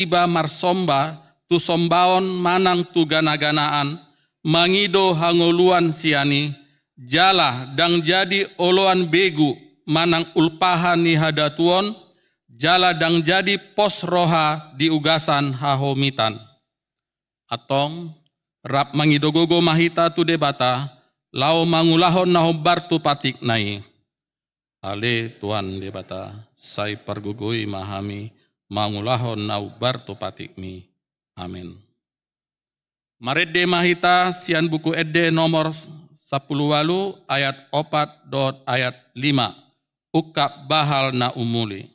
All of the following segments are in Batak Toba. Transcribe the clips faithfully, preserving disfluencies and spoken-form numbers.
iba marsomba tu sombaon manang tu gana-ganaan, mangido hangoluan sian i, jala ndang jadi oloan begu manang ulpahan ni hadatuon, jala ndang jadi pos roha di ugasan hahomitan. Antong, rap mangido gogo ma hita tu Debata, laho mangulahon na hombar tu patikna i. Ale Tuhan Debata, sai pargogoi ma hami mangulahon na hombar tu patikmi. Amen. Marende ma hita sian Buku Ende nomor sampulu ualu ayat opat dohot ayat lima. Ungkap bahal na umuli.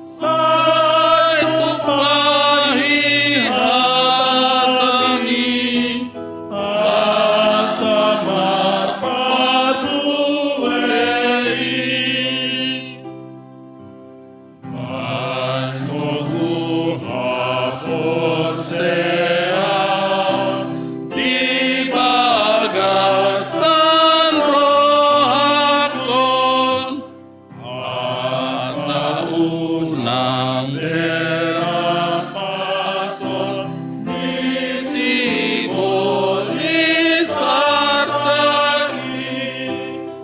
Sai tumpahi hata ni asa marpatue i. Mangohu haporseaon di bagasan rohangkon. Asa unang be rapason ni sibolis artaki,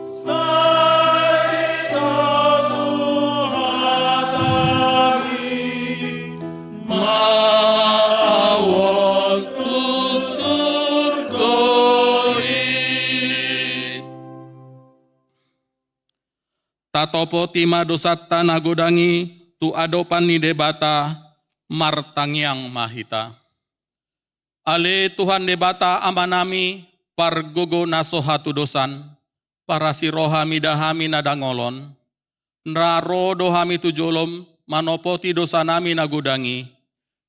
sai tau tu hatami, ma ahu on tu surgo i. Tatopoti ma dosanta na godang i tu adopan ni Debata, martangiang ma hita. Ale Tuhan Debata Amanami, pargogo na so hatudosan, parasi roha mida hami na dangol on, na ro do hami tu jolom manopoti dosanami na godang i.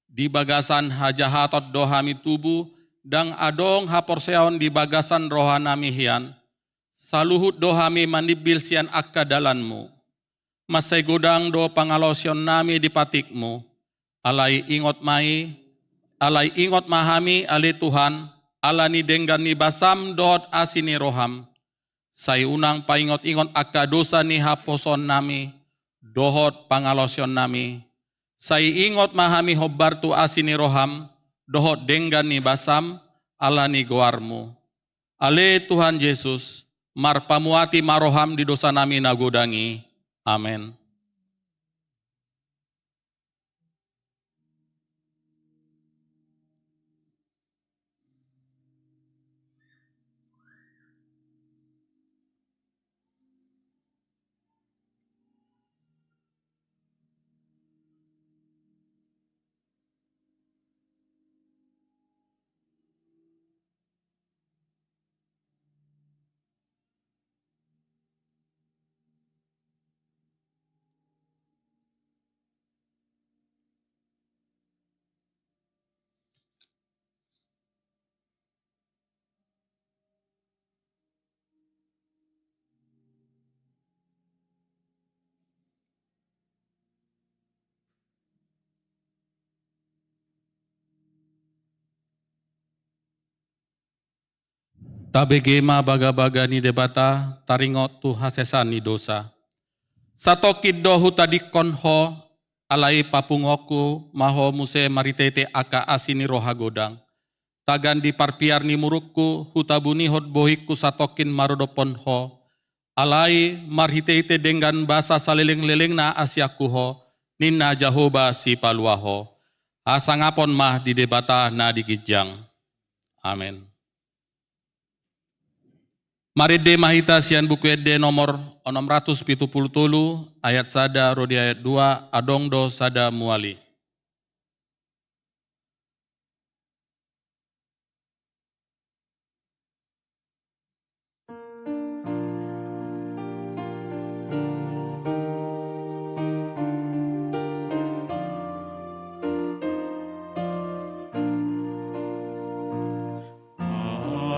Di bagasan hajahaton do hami tubu, ndang adong haporseaon di bagasan rohanami hian. Saluhut do hami manimbil sian angka dalanmu. Mansai godang do pangalaosionnami di patikmu. Alai ingot ma i, alai ingot ma hami, ale Tuhan, ala ni denggan ni basam dohot asi ni roham. Sai unang paingot-ingot angka dosa ni haposoonnami dohot pangalaosionnami. Sai ingot ma hami hombar tu asi ni roham dohot denggan ni basam ala ni goarmu. Ale Tuhan Jesus, marpamuati ma roham di dosanami na godang i. Amen. Tabege ma bagabaga ni Debata, taringot tu hasesaan ni dosa. Satongkin do hutadingkon ho, alai papunguonku ma ho muse marhitehite angka asi ni roha godang. Tagan di parpiar ni murukku, hutabunihon bohingku satongkin maradophon ho. Alai marhitehite denggan basa salelenglelengna asianku ho, ninna Jahowa Sipalua ho. Hasangapon ma di Debata na di ginjang. Amen. Marende ma hita sian Buku Ende nomor onom ratus pitu pulu tolu, ayat sada ro di ayat dua, adong do sada muali.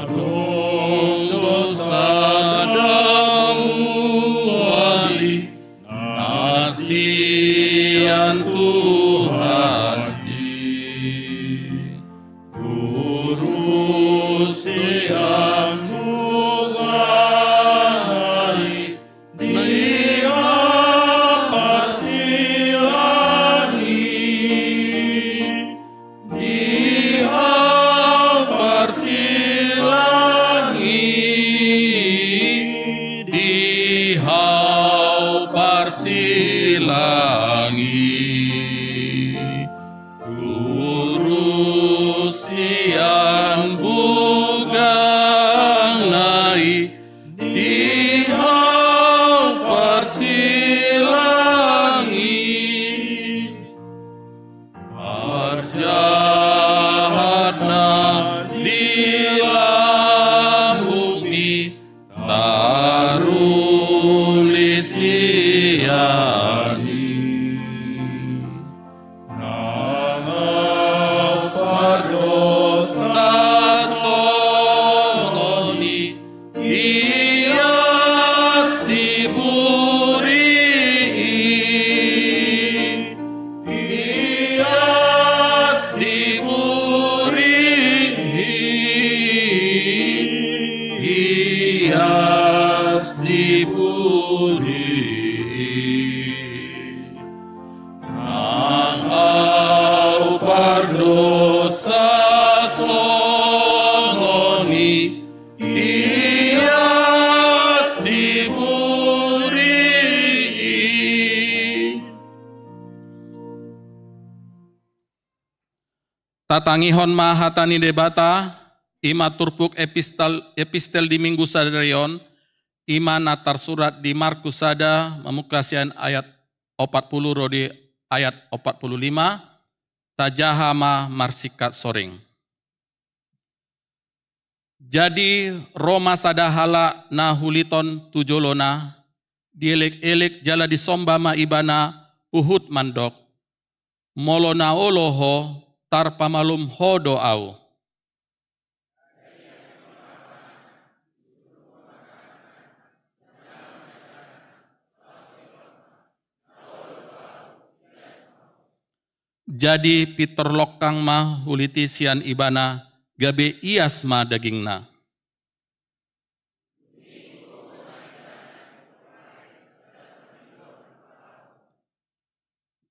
Adong do sada muali na sian Tuhan i, turus sian Tuhan i, di hau parsilang i, di hau parsilang i, di hau parsilang i. Turus sian bugangna i, di hau parsilang i. Parjahatna di lambung i, tarulis sian i. Nang hau pardosa songon i, ias di puri i, ias di puri i, ias di puri i. Nang hau pardosa songon i, ias di puri i. Tatangihon ma hata ni Debata, i ma turpuk epistel, epistel di Minggu sadari on, i ma na tarsurat di Markus sada, mamungka sian ayat opat pulu ro di ayat opat pulu lima, tajaha ma marsingkat soring. Jadi ro ma sada halak na huliton tu jolona, dielek-elek jala disomba ma ibana huhut mandok: Molo na olo ho, tarpamalum ho do ahu. Jadi pintor longkang ma hulit i sian ibana, gabe ias ma dagingna.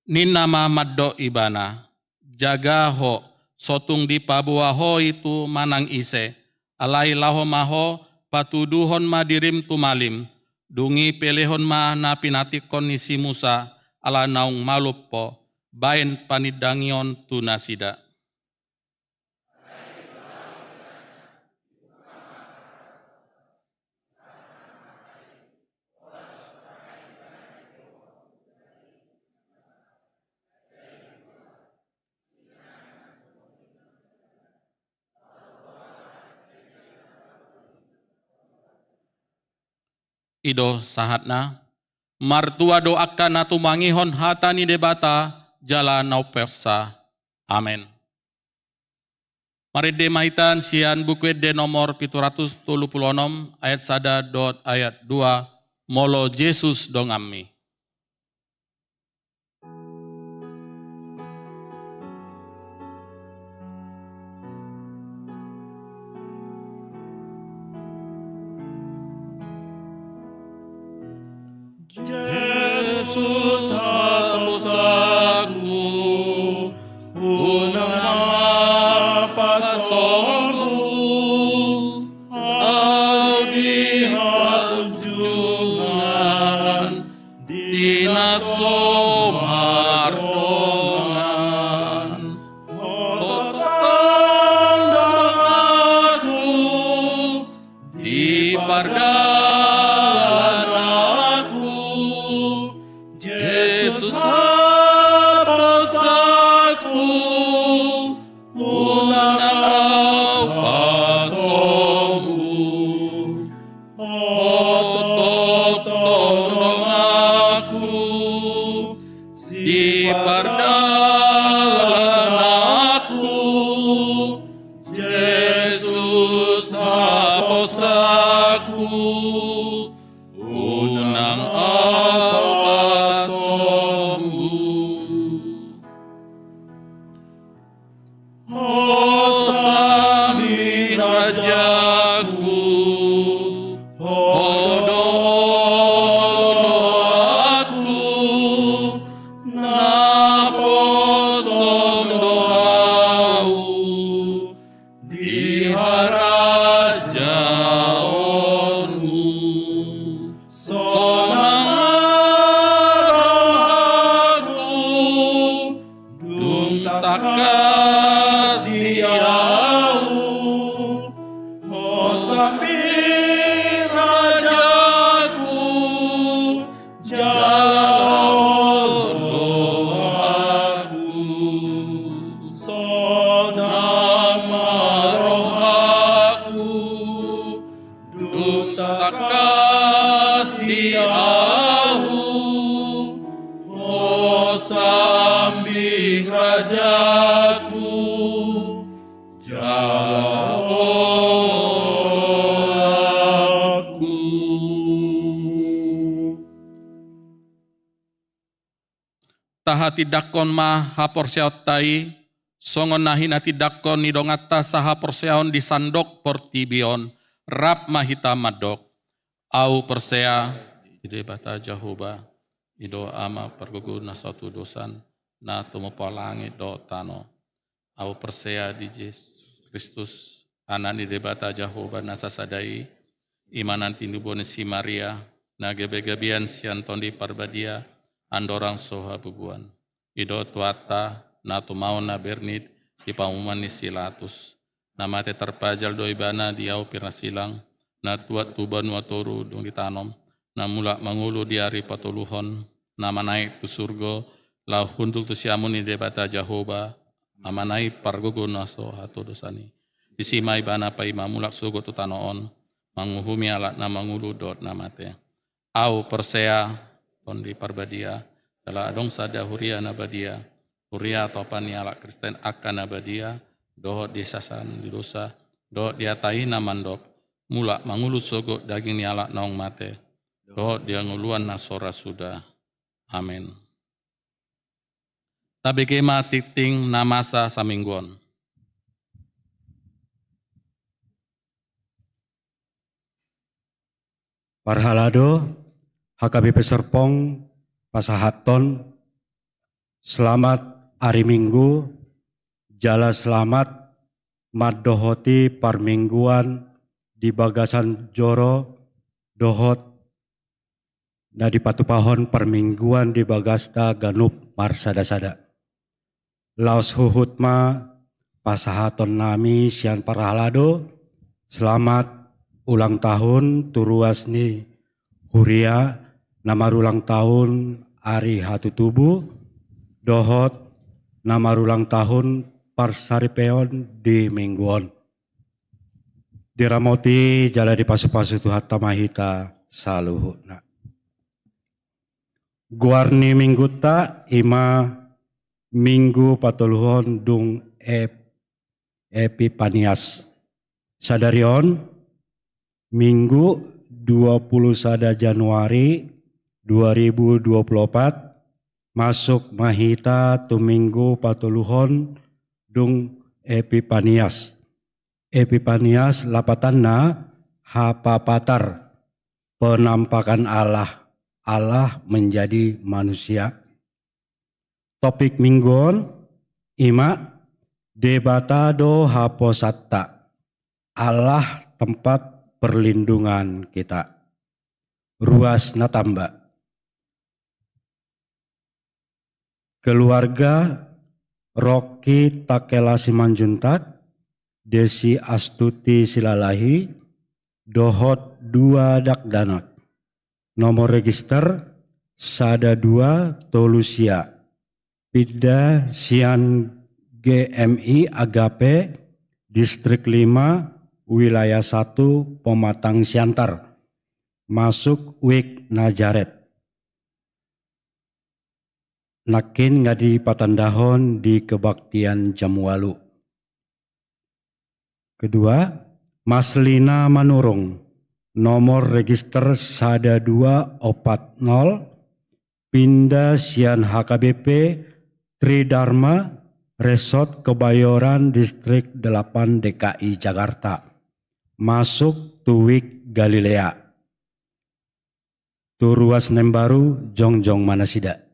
Ninna ma mandok ibana: Jaga ho, so tung dipaboa ho i tu manang ise. Alai laho ma ho, patuduhon ma dirim tu malim. Dung i pelehon ma na pinantikhon ni si Musa, ala naung malum ho, baen panindangion tu nasida. I do sahatna. Martua do angka na tumangihon hata ni Debata jala na umpeopsa. Amen. Marende ma hita sian Buku Ende nomor pitu ratus tolu pulu onom, ayat sada dohot ayat dua, Molo Jesus donganmi. Jesus haposanku, unang ma pasombu ahu di parunjunan di na so mardongan. Otot tongtong donganku, di pardalanan ahu, Jesus haposanku, unang ahu pasombu. Otot tongtong donganku, di pardalanan ahu, Jesus Saposanku, unang ahu pasombu. Ho sambing rajaku, ho do oloanku, naposom do ahu di harajaonmu. Sonang ma rohangku, dung tangkas di ahu, ho sambing rajaku, jala oloanku. Sonang ma rohangku, dung tangkas di ahu, ho sambing rajaku, jala oloanku. Tahatindangkon ma haporseaonta i, songon na hinatindangkon ni donganta sahaporseaon di sandok portibi on. Rap ma hita mandok: Ahu porsea di Debata Jahowa, i do Ama pargogo na so hatudosan, na tumompa langit dohot tano. Ahu porsea di Jesus Kristus, Anak ni Debata Jahowa na sasada i, i ma na tinubuan ni si Maria, na gabegabean sian Tondi Parbadia, andorang so habubuan. I do Tuhanta, na tumaon na bernit di pamuhuman ni si Latus, na mate tarpajal do Ibana di ahu pir na silang, na tuat tu banua toru dung ditanom, na mulak mangolu di ari patoluhon, na manaek tu surgo, laho hundul tu siamun ni Debata Jahowa, Amana i pargogo na so hatudosan i. Disi ma Ibana paima mulak sogot tu tano on, manguhumi halak na mangolu dohot na mate. Ahu porsea Tondi Parbadia, jala adong sada huria na badia, huria atopan ni halak Kristen angka na badia, dohot di hasesaan ni dosa, dohot di hata i na mandok, mulak mangolu sogot daging ni halak naung mate, dohot di hangoluan na so ra suda. Amen. Tabege ma tingting na masa saminggu on. Parhalado, H K B P Serpong pasahathon selamat ari Minggu, jala selamat mandohoti parmingguan di bagasan joro dohot na dipatupahon parmingguan di bagasta ganup marsadasada. Laos huhut ma pasahaton nami sian parhalado, selamat ulang tahun tu ruas ni huria na marulang tahun ari hatutubu, dohot na marulang tahun parsaripeon di Minggu on. Diramoti jala dipasupasu Tuhanta ma hita saluhutna. Goar ni Minggunta i ma Minggu patoluhon dung Ep-, Epipanias. Sadari on, Minggu dua puluh sada Januari dua ribu dua puluh opat, masuk ma hita tu Minggu patoluhon dung Epipanias. Epipanias lapatanna hapapatar, penampakan Allah, Allah menjadi manusia. Topik Minggu on i ma Debata do haposanta, Allah tempat perlindungan kita. Ruas na tamba. Keluarga Rocky Takela Simanjuntak, Desi Astuti Silalahi, dohot dua dakdanak. Nomor register sada dua tolu sia. Pinda sian G M I Agape, Distrik lima, Wilayah satu, Pematang Siantar. Masuk Wik Nazaret. Nangkin nga dipatandahon di kebaktian jam ualu. Kedua, Maslina Manurung, nomor register sada dua opat nol, pinda sian H K B P Tridharma, Resort Kebayoran, Distrik delapan D K I Jakarta, masuk tu Wijk Galilea. Tu ruas na imbaru, jongjong ma nasida.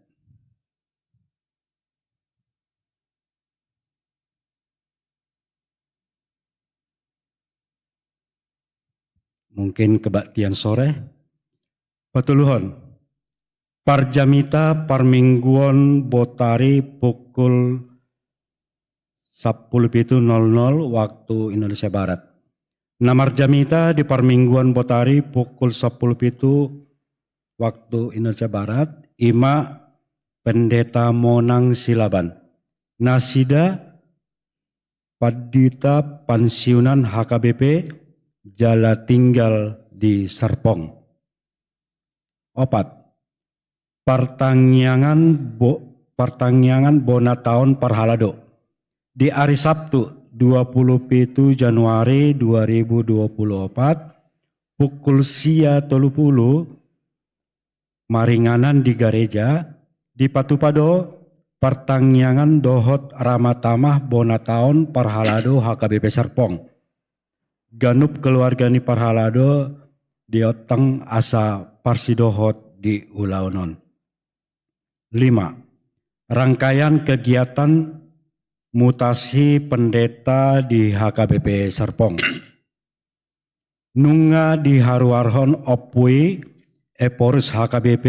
Mungkin kebaktian sore. Patoluhon. Parjamita parmingguon botari pukul sampulu pitu nol nol waktu Indonesia Barat. Na marjamita di parmingguon botari pukul sampulu pitu waktu Indonesia Barat, ima Pendeta Monang Silaban. Nasida pandita pensiunan H K B P jala tinggal di Serpong. Opat. Partangiangan bo-, partangiangan bona taon parhalado. Di ari Sabtu, dua pulu pitu Januari dua ribu dua pulu opat, pukul sia tolu pulu, maringanan di gareja, dipatupa do partangiangan dohot ramah tamah bona taon parhalado H K B P Serpong. Ganup keluarga ni parhalado diontang asa parsidohot di ulaon on. Lima. Rangkaian kegiatan mutasi pendeta di H K B P Serpong. Nunga diharuarhon Ompu i, Ephorus H K B P,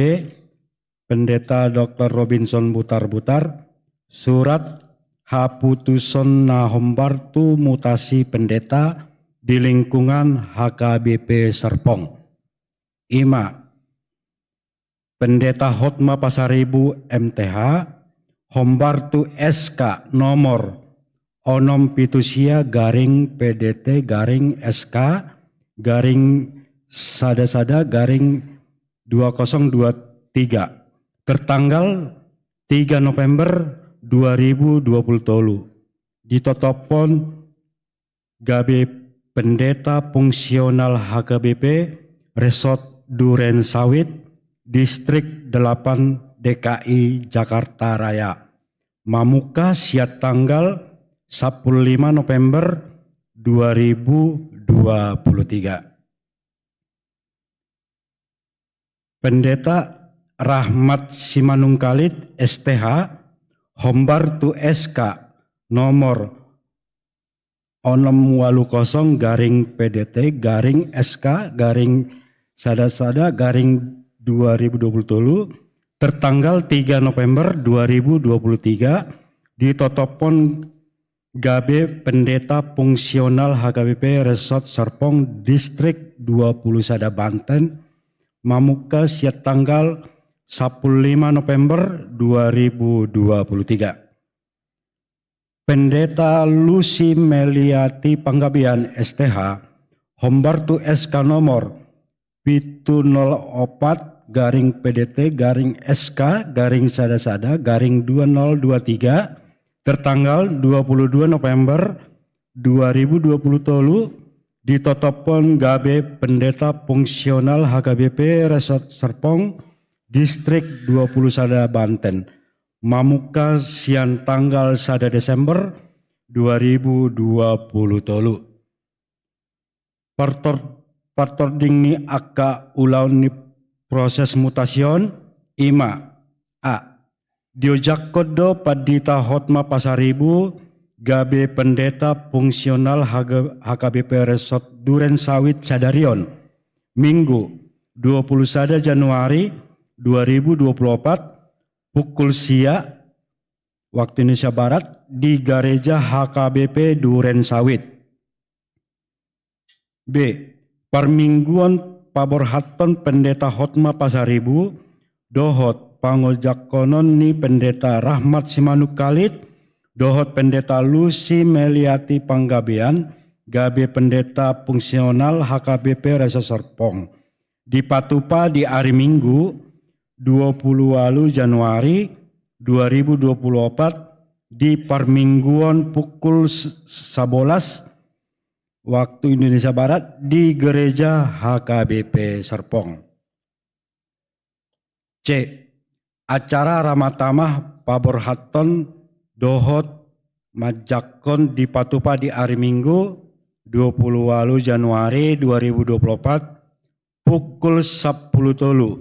Pendeta Doktor Robinson Butarbutar, surat haputuson na hombar tu mutasi pendeta di lingkungan H K B P Serpong. Ima, Pendeta Hotma Pasaribu M T H, hombar tu S K nomor onom pitu sia garing P D T garing S K garing sada sada garing dua kosong dua tiga, tertanggal tiga November dua ribu dua pulu tolu. Ditotophon gabe pendeta fungsional H K B P Resort Duren Sawit, Distrik delapan D K I Jakarta Raya. Mamungka sian tanggal sampulu lima November dua ribu dua pulu tiga. Pendeta Rahmat Simanungkalit S T H, hombar tu S K nomor onom walu kosong garing P D T garing S K garing sada sada garing dua ribu dua pulu tolu, tertanggal tiga November dua ribu dua pulu tiga, ditotophon gabe pendeta fungsional H K B P Resort Serpong Distrik dua pulu sada Banten, mamungka sian tanggal sampulu lima November dua ribu dua puluh tiga. Pendeta Lucy Meliati Panggabean S T H, hombar tu S K nomor pitu nol opat garing P D T garing S K garing sada sada garing dua nol dua tiga, tertanggal dua puluh dua November dua ribu dua puluh tolu, ditotophon gabe pendeta fungsional H K B P Resort Serpong, Distrik dua puluh sada Banten, mamungka sian tanggal sada Desember dua ribu dua puluh tolu. Partor-, partording ni angka ulaon ni proses mutasi on, ima, a. Diojakhon do Pandita Hotma Pasaribu gabe pendeta fungsional H G-, H K B P Resort Duren Sawit sadari on, Minggu, dua puluh sada Januari dua ribu dua puluh opat, pukul sia, waktu Indonesia Barat, di Gareja H K B P Duren Sawit. B. Parmingguon paborhathon Pendeta Hotma Pasaribu dohot pangojahon ni Pendeta Rahmat Simanungkalit dohot Pendeta Lucy Meliati Panggabean gabe pendeta fungsional H K B P Resort Serpong. Dipatupa di ari Minggu, dua puluh walu Januari dua ribu dua puluh opat, di parmingguon pukul s-, sabolas waktu Indonesia Barat, di Gereja H K B P Serpong. C. Acara ramah tamah paborhathon dohot manjakkon dipatupa di ari Minggu, dua puluh walu Januari dua ribu dua puluh opat, pukul sampulu tolu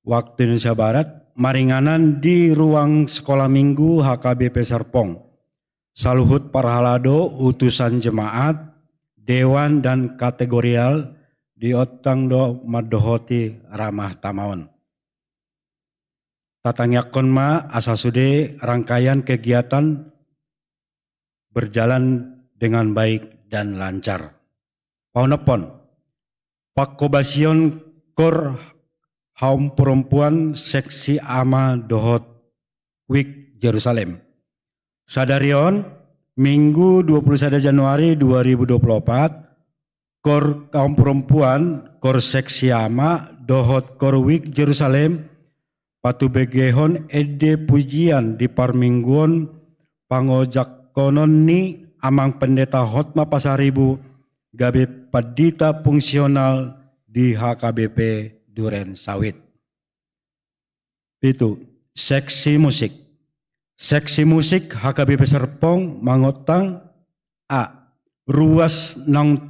waktu Indonesia Barat, maringanan di ruang Sekolah Minggu H K B P Serpong. Saluhut parhalado, utusan jemaat, dewan dan kategorial diontang do mandohoti ramah tamah on. Tatangiangkon ma asa sude rangkaian kegiatan berjalan dengan baik dan lancar. Paonomhon, panghobasion Kor Haum Perempuan Seksi Ama dohot Wik Jerusalem. Sadari on, Minggu dua puluh sada Januari dua ribu dua puluh opat, Kor Haum Perempuan, Kor Seksi Ama dohot Kor Wik Jerusalem patubegehon ende pujian di parmingguon pangojakkonon ni Amang Pendeta Hotma Pasaribu, gabe pandita fungsional di H K B P Duren Sawit. Pitu, seksi musik. Seksi musik H K B P Serpong mangontang: A. Ruas naung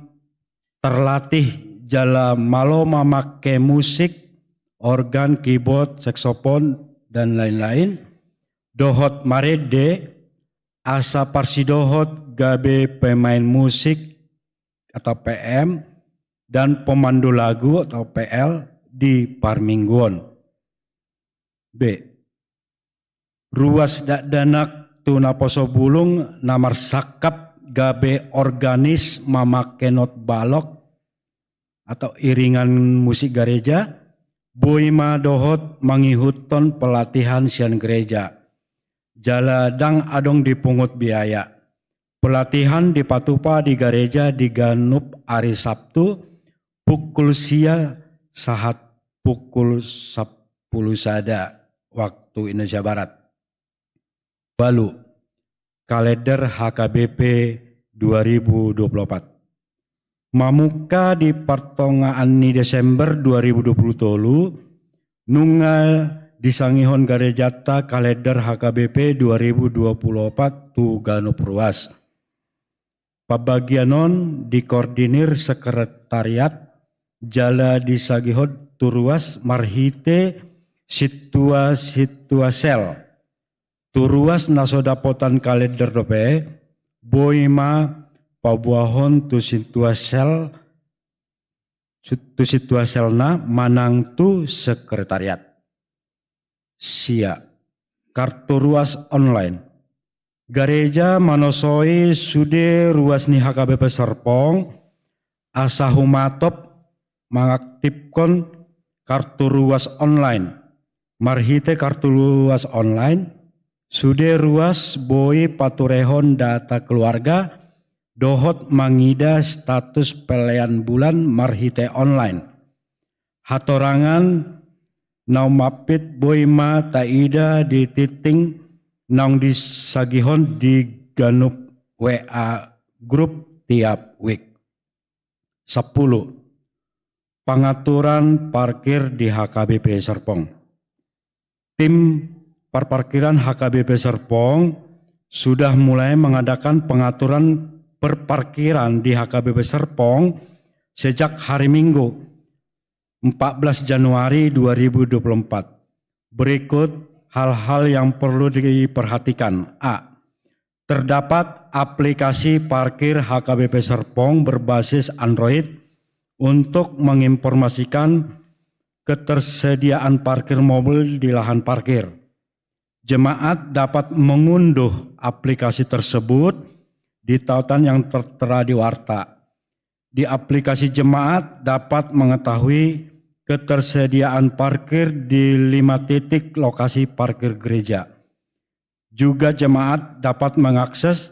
terlatih jala malo mamangke musik, organ, keyboard, saksofon, dan lain-lain, dohot marende asa parsidohot gabe pemain musik atau P M dan pemandu lagu atau P L di parmingguon. B. Ruas dakdanak tu naposo bulung na marsangkap gabe organis mamangke not balok atau iringan musik gareja, boi ma dohot mangihuthon pelatihan sian gareja. Jala ndang adong dipungut biaya. Pelatihan dipatupa di gareja di ganup ari Sabtu, pukul sia sahat pukul sampulu sada waktu Indonesia Barat. Balu, kalender H K B P dua ribu dua puluh opat. Mamungka di partongaan ni Desember dua ribu dua puluh tolu, nunga disangihon garejanta kalender H K B P dua ribu dua puluh opat tu ganup ruas. Pambagian on dikoordinir sekretariat jala disangihon tu ruas marhite sintua-sintua sel. Tu ruas na so dapotan kalender dope, boi ma paboahon tu sintua sel, tu sintua selna manang tu sekretariat. Sia, kartu ruas online. Gareja manosoi sude ruas ni H K B P Serpong asa humatop mangaktifkon kartu ruas online. Marhite kartu ruas online, sude ruas boi paturehon data keluarga dohot mangida status pelean bulan marhite online. Hatorangan na ummampit boi ma taida di tingting naung disagihon di ganup W A grup tiap wik. Sampulu. Pangaturan parkir di H K B P Serpong. Tim parparkiran H K B P Serpong sudah mulai mengadakan pengaturan perparkiran di H K B P Serpong sejak hari Minggu, empat belas Januari dua ribu dua puluh empat. Berikut hal-hal yang perlu diperhatikan. A. Terdapat aplikasi parkir H K B P Serpong berbasis Android untuk menginformasikan ketersediaan parkir mobil di lahan parkir. Jemaat dapat mengunduh aplikasi tersebut di tautan yang tertera di warta. Di aplikasi, jemaat dapat mengetahui ketersediaan parkir di lima titik lokasi parkir gereja. Juga jemaat dapat mengakses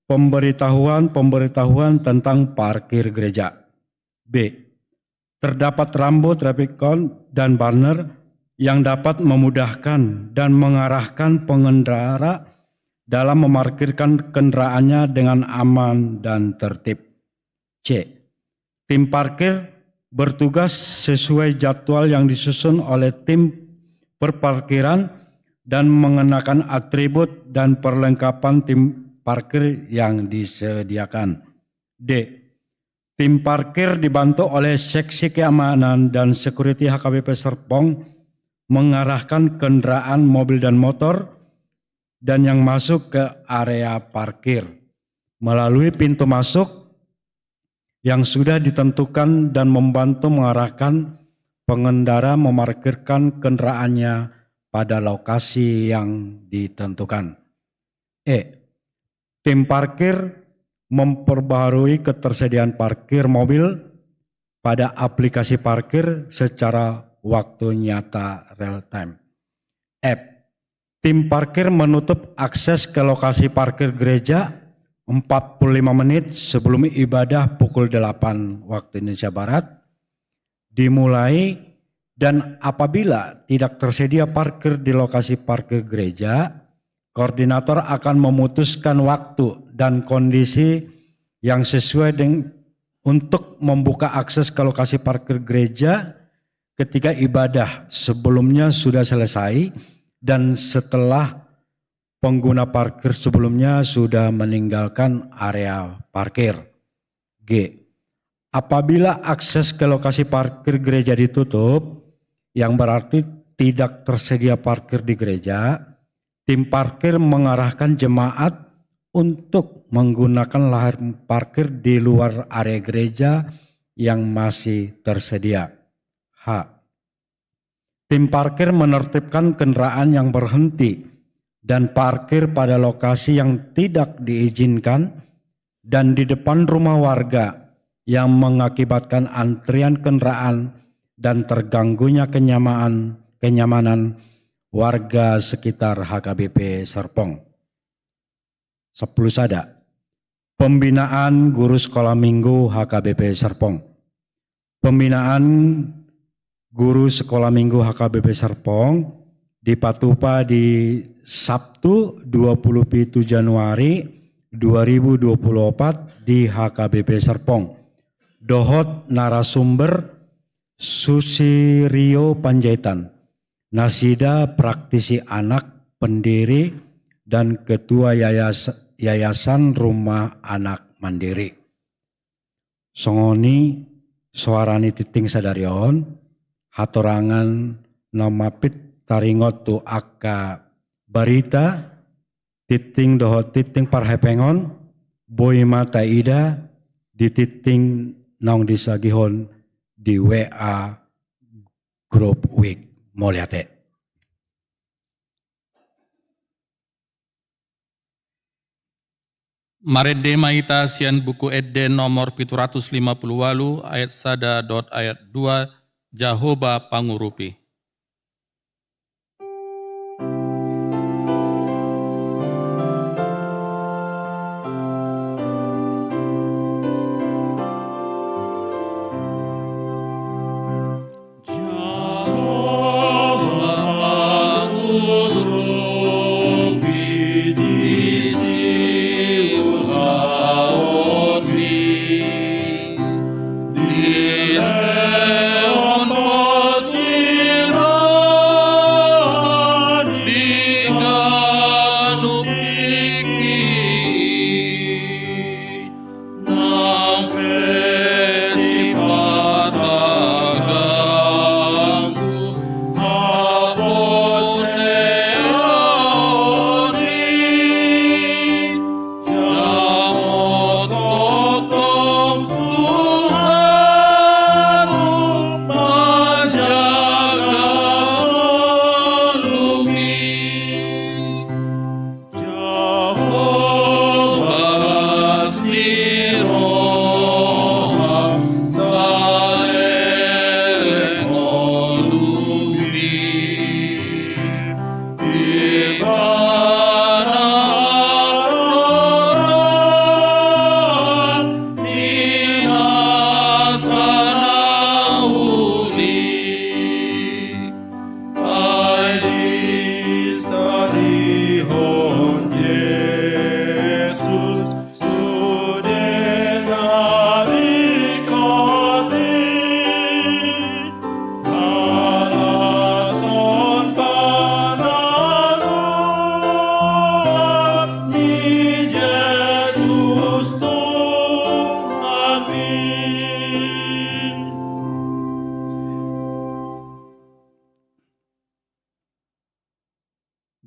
pemberitahuan-pemberitahuan tentang parkir gereja. B. Terdapat rambu traffic cone dan banner yang dapat memudahkan dan mengarahkan pengendara dalam memarkirkan kendaraannya dengan aman dan tertib. C. Tim parkir bertugas sesuai jadwal yang disusun oleh tim perparkiran dan mengenakan atribut dan perlengkapan tim parkir yang disediakan. D. Tim parkir dibantu oleh seksi keamanan dan security H K B P Serpong mengarahkan kendaraan mobil dan motor dan yang masuk ke area parkir melalui pintu masuk yang sudah ditentukan dan membantu mengarahkan pengendara memarkirkan kendaraannya pada lokasi yang ditentukan. E. Tim parkir memperbaharui ketersediaan parkir mobil pada aplikasi parkir secara waktu nyata, real time. F. Tim parkir menutup akses ke lokasi parkir gereja empat puluh lima menit sebelum ibadah pukul delapan waktu Indonesia Barat dimulai, dan apabila tidak tersedia parkir di lokasi parkir gereja, koordinator akan memutuskan waktu dan kondisi yang sesuai deng-, untuk membuka akses ke lokasi parkir gereja ketika ibadah sebelumnya sudah selesai dan setelah pengguna parkir sebelumnya sudah meninggalkan area parkir. G. Apabila akses ke lokasi parkir gereja ditutup, yang berarti tidak tersedia parkir di gereja, tim parkir mengarahkan jemaat untuk menggunakan lahan parkir di luar area gereja yang masih tersedia. H. Tim parkir menertibkan kendaraan yang berhenti dan parkir pada lokasi yang tidak diizinkan dan di depan rumah warga yang mengakibatkan antrian kendaraan dan terganggunya kenyamaan-, kenyamanan warga sekitar H K B P Serpong. Sampulu sada. Pembinaan guru sekolah minggu H K B P Serpong. Pembinaan guru sekolah minggu H K B P Serpong dipatupa di Sabtu dua puluh pitu Januari dua ribu dua puluh opat di H K B P Serpong. Dohot narasumber Susi Rio Panjaitan, nasida praktisi anak, pendiri dan ketua yayas-, Yayasan Rumah Anak Mandiri. Songon i soara ni tingting sadari on, hatorangan na mampir taringot tu angka barita, tingting dohot tingting parhepengon, boi ma taida di tingting naung disagihon di W A Group Week. Mauliate. Marende ma hita sian Buku Ende nomor pitu ratus lima puluh ualu, ayat sada dohot ayat dua, Jahowa Pangurupi.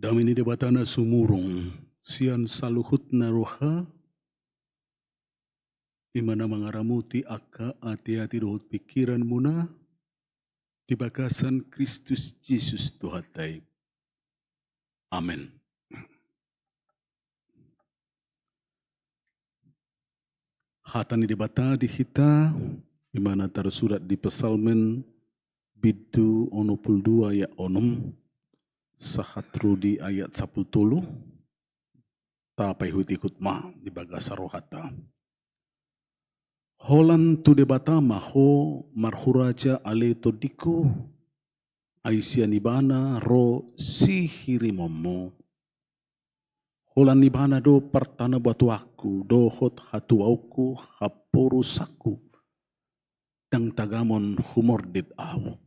Dame ni Debata na sumurung sian saluhutna roha, i ma na mangaramoti angka ateate dohot pingkiranmuna di bagasan Kristus Jesus Tuhanta i. Amen. Hata ni Debata di hita, i ma na tarsurat di Psalmen bindu onom pulu dua ayat onom, sahat ro di ayat sampulu tolu, tapaihut-ihut ma di bagasan rohanta. Holan tu Debata ma ho marhuraja ale tondingku, ai sian Ibana ro sihirimonmu. Holan Ibana do partanobatuanku dohot hatuaonku, haporusanku, ndang tagamon humordit ahu.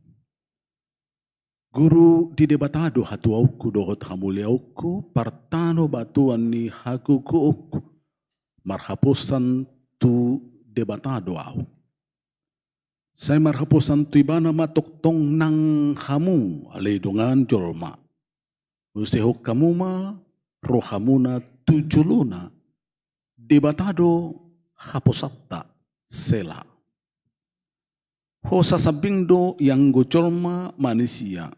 Guru, di Debata do hatuaonku dohot hamuliaonku, partanobatuan ni hagogoonku, marhaposan tu Debata do ahu. Sai marhaposan tu Ibana ma tongtong nang hamu, ale dongan jolma. Usehon hamu ma rohamuna tu jolona, Debata do haposanta. Sela. Hosa sambing do ianggo jolma manisia,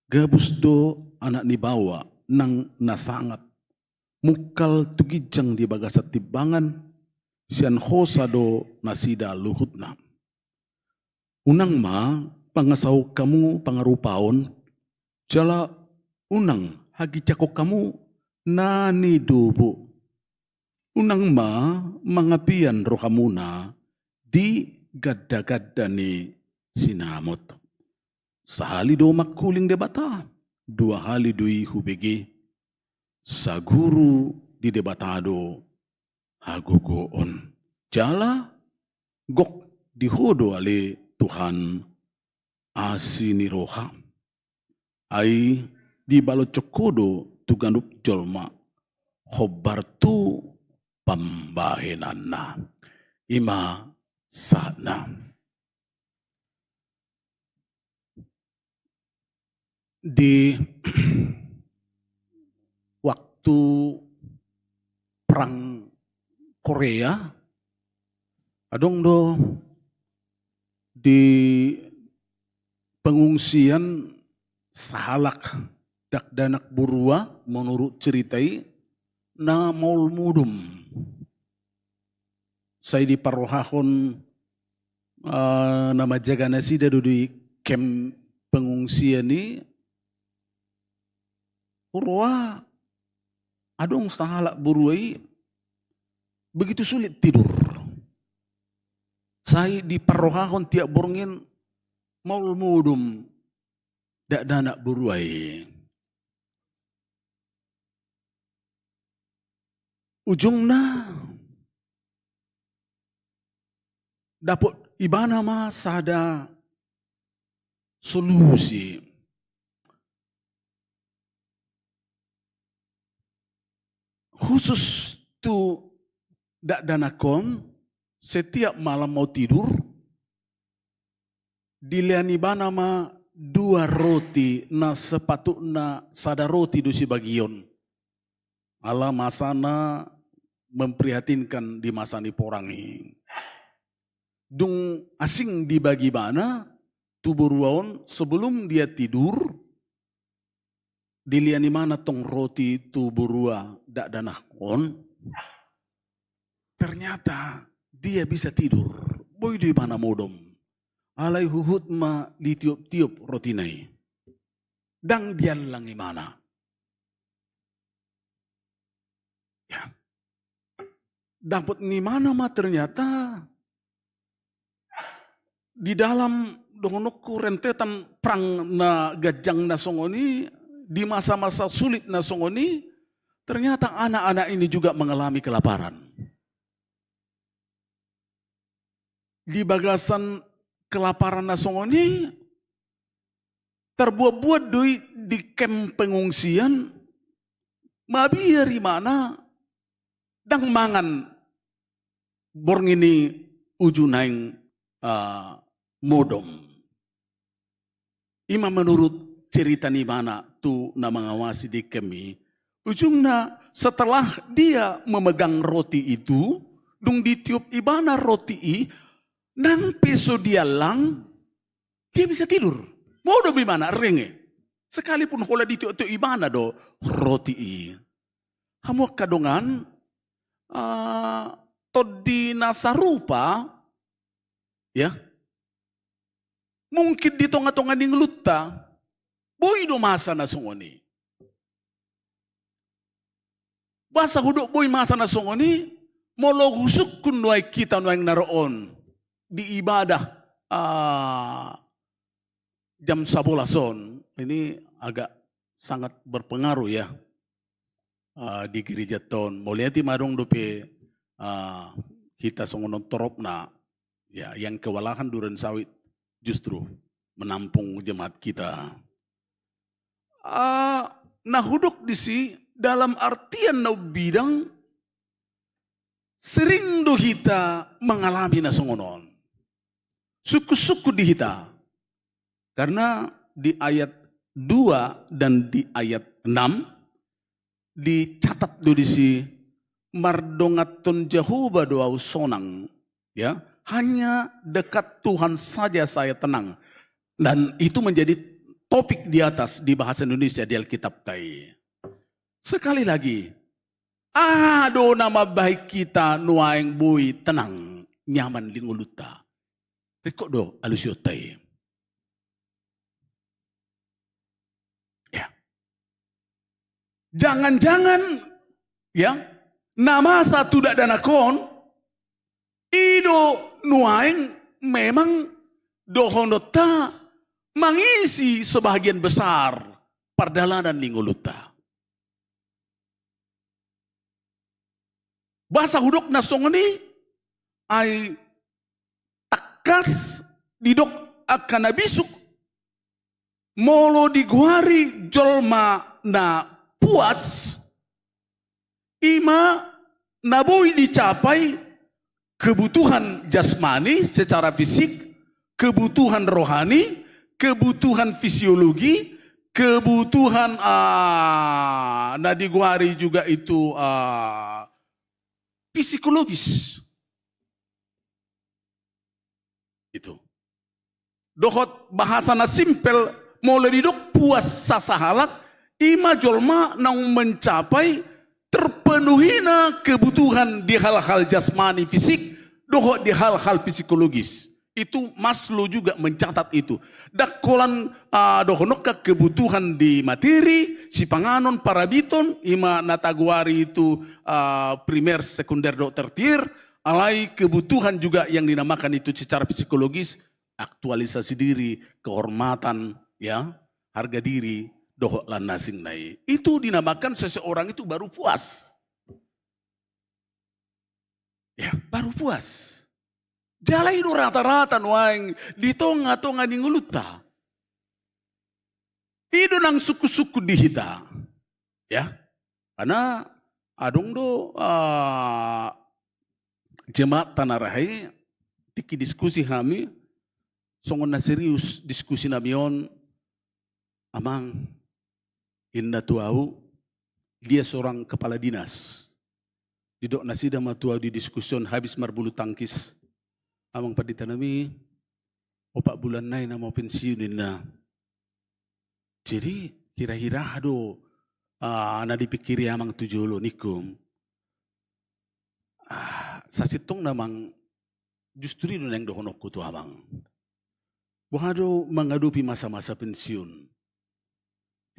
gabus do anak ni baoa nang na sangap, mungkal tu ginjang di bagasan timbangan, sian hosa do nasida luhutna. Unang ma pangasahon hamu pangarupaon, jala unang haginjangkon hamu na nidobo. Unang ma mangapian rohamuna di ganda-ganda ni sinamot. Sahali do mangkuling Debata, dua hali do i hubege. Saguru di Debata do hagogoon. Jala gok di ho do ale Tuhan asi ni roha. Ai dibaloshon ho do tu ganup jolma, hombar tu pambahenanna. I ma sahatna. Di waktu perang Korea, adong do di pengungsian sahalak dakdanak borua, menurut cerita i, na maol modom. Sai diparrohahon, eh, na manjaga nasida do di kem pengungsian i, huroha adong sahalak borua i begitu sulit tidur. Sai diparrohahon tiap borngin maol modom dakdanak borua i. Ujungna dapot ibana ma sada solusi. Khusus tu dakdanak on, setiap malam mau tidur, dilean ibana ma dua roti na sepatutna sada roti do sibagion. Ala masa na memprihatinkan di masa ni porang i. Dung asing dibagi ibana tu borua on, sebelum dia tidur, dilean ibana tong roti tu borua dakdanak on. Ternyata dia bisa tidur. Boi do ibana modom. Alai huhut ma ditiop-tiop rotina i. Ndang diallang ibana. Ya. Dapot ni ibana ma ternyata di dalam, dohononku, rentetan perang na ganjang na songon i, di masa-masa sulit na songon i, ternyata anak-anak ini juga mengalami kelaparan. Di bagasan kelaparan na songon i, tarbuat-buat do i di kem pengungsian, mabiar ibana, ndang mangan borngin i uju naeng, ah, modom. I ma menurut cerita ni ibana, tu na mangawasi dengke i. Ujungna, setelah dia memegang roti itu, dung ditiup ibana roti i, nang pe so diallang, dia bisa tidur. Modom ibana, renge. Sekalipun holan ditiup-tiup ibana do roti i. Hamu angka dongan, ah, tondi na sarupa, ya, mungkin di tonga-tonga ni ngolunta, boi do masa na songon i. Boasa hudok boi masa na songon i? Molo husungkun nuaeng hita nuaeng na ro on di ibadah, ah, jam sabolas on, ini agak sangat berpengaruh, ya, ah, di gereja on. Mauliate ma adong dope, ah, hita songon on toropna, ya, yang kewalahan Durensawit justru menampung jemaat kita. Ah, na hudok disi dalam artian na umbidang, sering do hita mengalami na songon on. Sungkun-sungkun di hita. Karena di ayat dua dan di ayat enam dicatat do disi, mardonganhon Jahowa do ahu sonang, ya, hanya dekat Tuhan saja saya tenang. Dan itu menjadi topik di atas di bahasa Indonesia di Alkitab ta i. Sekali lagi, aha do na mambahen hita nuaeng boi tenang, nyaman di ngolunta? Ringkot do alusionta i. Ya. Jangan-jangan, ya, na masa tu dakdanak on, i do nuaeng memang dohononta mangisi sebahagian besar pardalanan ni ngolunta. Boasa hudok na songon i? Ai tangkas didok angka na bisuk, molo digoari jolma na puas, i ma na boi dicapai kebutuhan jasmani secara fisik, kebutuhan rohani, kebutuhan fisiologi, kebutuhan, ah, na digoari juga itu, ah, psikologis. Itu. Dohot bahasa na simpel, molo didok puas sasahalak, i ma jolma naung mencapai terpenuhina kebutuhan di hal-hal jasmani fisik, dohot di hal-hal psikologis. Itu Maslow juga mencatat itu. Ndang holan, ah, dohononta kebutuhan di materi, sipanganon, parabiton, i ma na tagoari itu, ah, primer, sekunder, dohot tertier, alai kebutuhan juga yang dinamakan itu secara psikologis, aktualisasi diri, kehormatan, ya, harga diri, dohot lan na asing na i. Itu dinamakan seseorang itu baru puas. Ya, baru puas. Jala i do rata-rata nuaeng di tonga-tonga ni ngolunta. I do nang sungkun-sungkun di hita. Ya. Karena adong do, ah, jemaat ta na ra i, tingki diskusi hami, songon na serius diskusi nami on, "Amang," ninna tu ahu, "dia seorang kepala dinas." Didok nasida ma tu ahu di diskusi on habis marbulu tangkis, "Amang pandita nami, opat bulan nai nama pensiun," ninna. "Jadi kira-kira aha do, ah, na dipikiri amang tu jolo?" ningku. "Ah, sasintongna amang, justru i do naeng dohononku tu amang. Boha do mangadopi masa-masa pensiun?"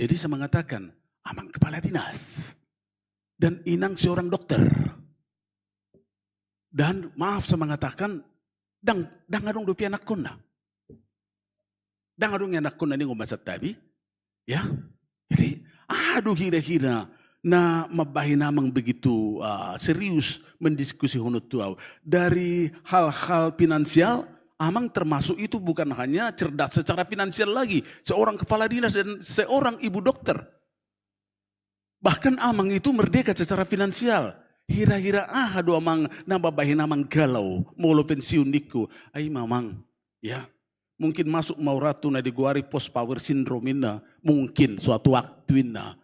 Jadi saya mengatakan, "Amang kepala dinas. Dan inang seorang dokter." Dan maaf saya mengatakan, ndang, ndang adong dope anakkonna. Ndang adong anakkonna, ninna, nunga santabi. Ya. Jadi, aha do kira-kira na mambahen amang begitu, ah, serius mendiskusihon tu ahu? Dari hal-hal finansial, amang termasuk itu bukan hanya cerdas secara finansial lagi, seorang kepala dinas dan seorang ibu dokter. Bahkan amang itu merdeka secara finansial. Kira-kira aha do amang na mambahen amang galau molo pensiun, ningku. "Ai ma amang, ya, mungkin masuk ma au ra tu na digoari post power syndrome inna, mungkin suatu waktu inna.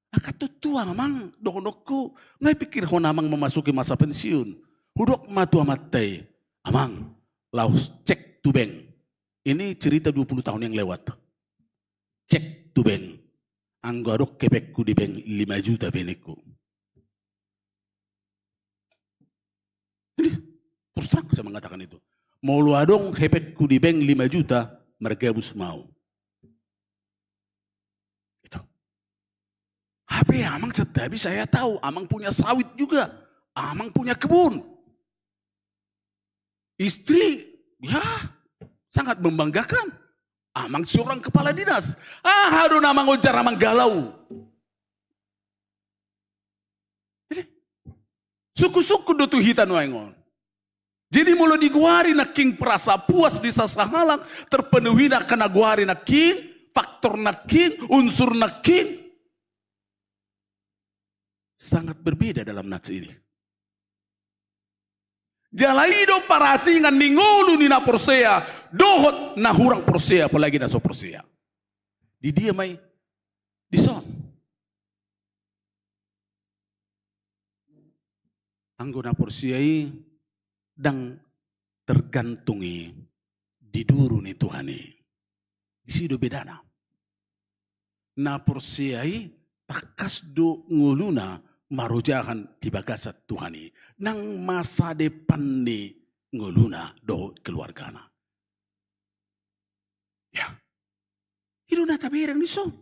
Angka tontu amang, dohononku, nga dipikirhon amang memasuki masa pensiun. Hudok ma tu amanta i, "Amang, laos cek tu bank." Ini cerita dua puluh tahun yang lewat. "Cek tu bank. Anggo adong hepengku di bank lima juta," be ningku. Ini terus terang saya mengatakan itu. "Molo adong hepengku di bank lima juta, margabus ma au." Gitu. Tapi amang, setabi saya tahu, amang punya sawit juga, amang punya kebun. Istri, ya, sangat membanggakan. Amang seorang kepala dinas. Aha do na mangonjar amang galau? Jadi, sungkun-sungkun do tu hita nuaeng on. Jadi, molo digoari nangkin rasa puas di sasahalak, terpenuhi na angka na goari nangkin, faktor nangkin, unsur nangkin, sangat berbeda dalam nats ini. Jala i do parasingan ni ngolu ni na porsea dohot na hurang porsea, apalagi na so porsea. Di dia ma i? Dison. Anggo na porsea i ndang tergantung i di duru ni Tuhan i. Disi do bedana. Na porsea i tangkas do ngoluna marojahan di bagasan Tuhan i. Nang masa depan ni ngoluna dohot keluargana. Ya. I do na tabereng dison.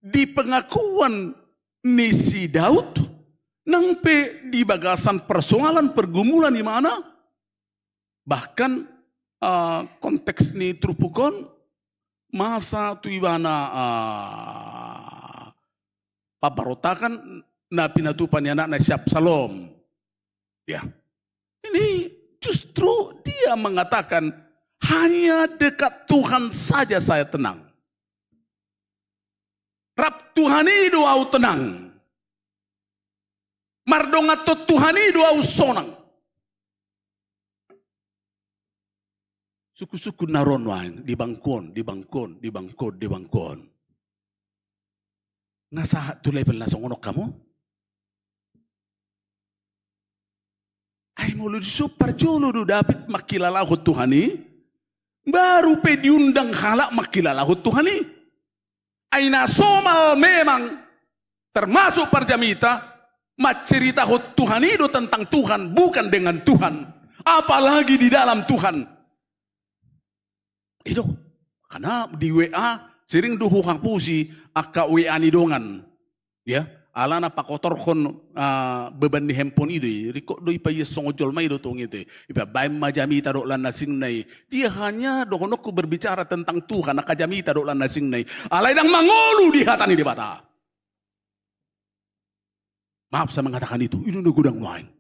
Di pengakuan ni si Daud, nang pe di bagasan persoalan pergumulan imana, bahkan, eh, konteks ni turpuk on, masa tu ibana, eh, pambarontakan na pinatupa ni anakna si Absalom. Ya. Ini justru dia mengatakan, "Hanya dekat Tuhan saja saya tenang. Rap Tuhan i do au tenang. Mardongan tu Tuhan i do au sonang." Sungkun-sungkun na ro nuaeng, di bangku on, di bangku on, di bangku on, di bangku on. Nga sahat tu level na songon on hamu? Ai molo dison, parjolo do Daud mangkilalahon Tuhan i, baru pe diundang halak mangkilalahon Tuhan i. Ai na somal memang, termasuk parjamita, manceritahon Tuhan i do tentang Tuhan, bukan dengan Tuhan, apalagi di dalam Tuhan. I do, karena di W A sering do huhapusi angka W A ni dongan. Ya, alana pakotorhon, ah, beban ni handphone i do i, ringkot do i paias songon jolma i do tong i te. Ipa, baen ma jamita dohot lan na asingna i. Dia hanya dohononku berbicara tentang Tuhan, angka jamita dohot lan na asingna i. Alai ndang mangolu di hata ni Debata. Maaf saya mengatakan itu, i do na godang nuaeng.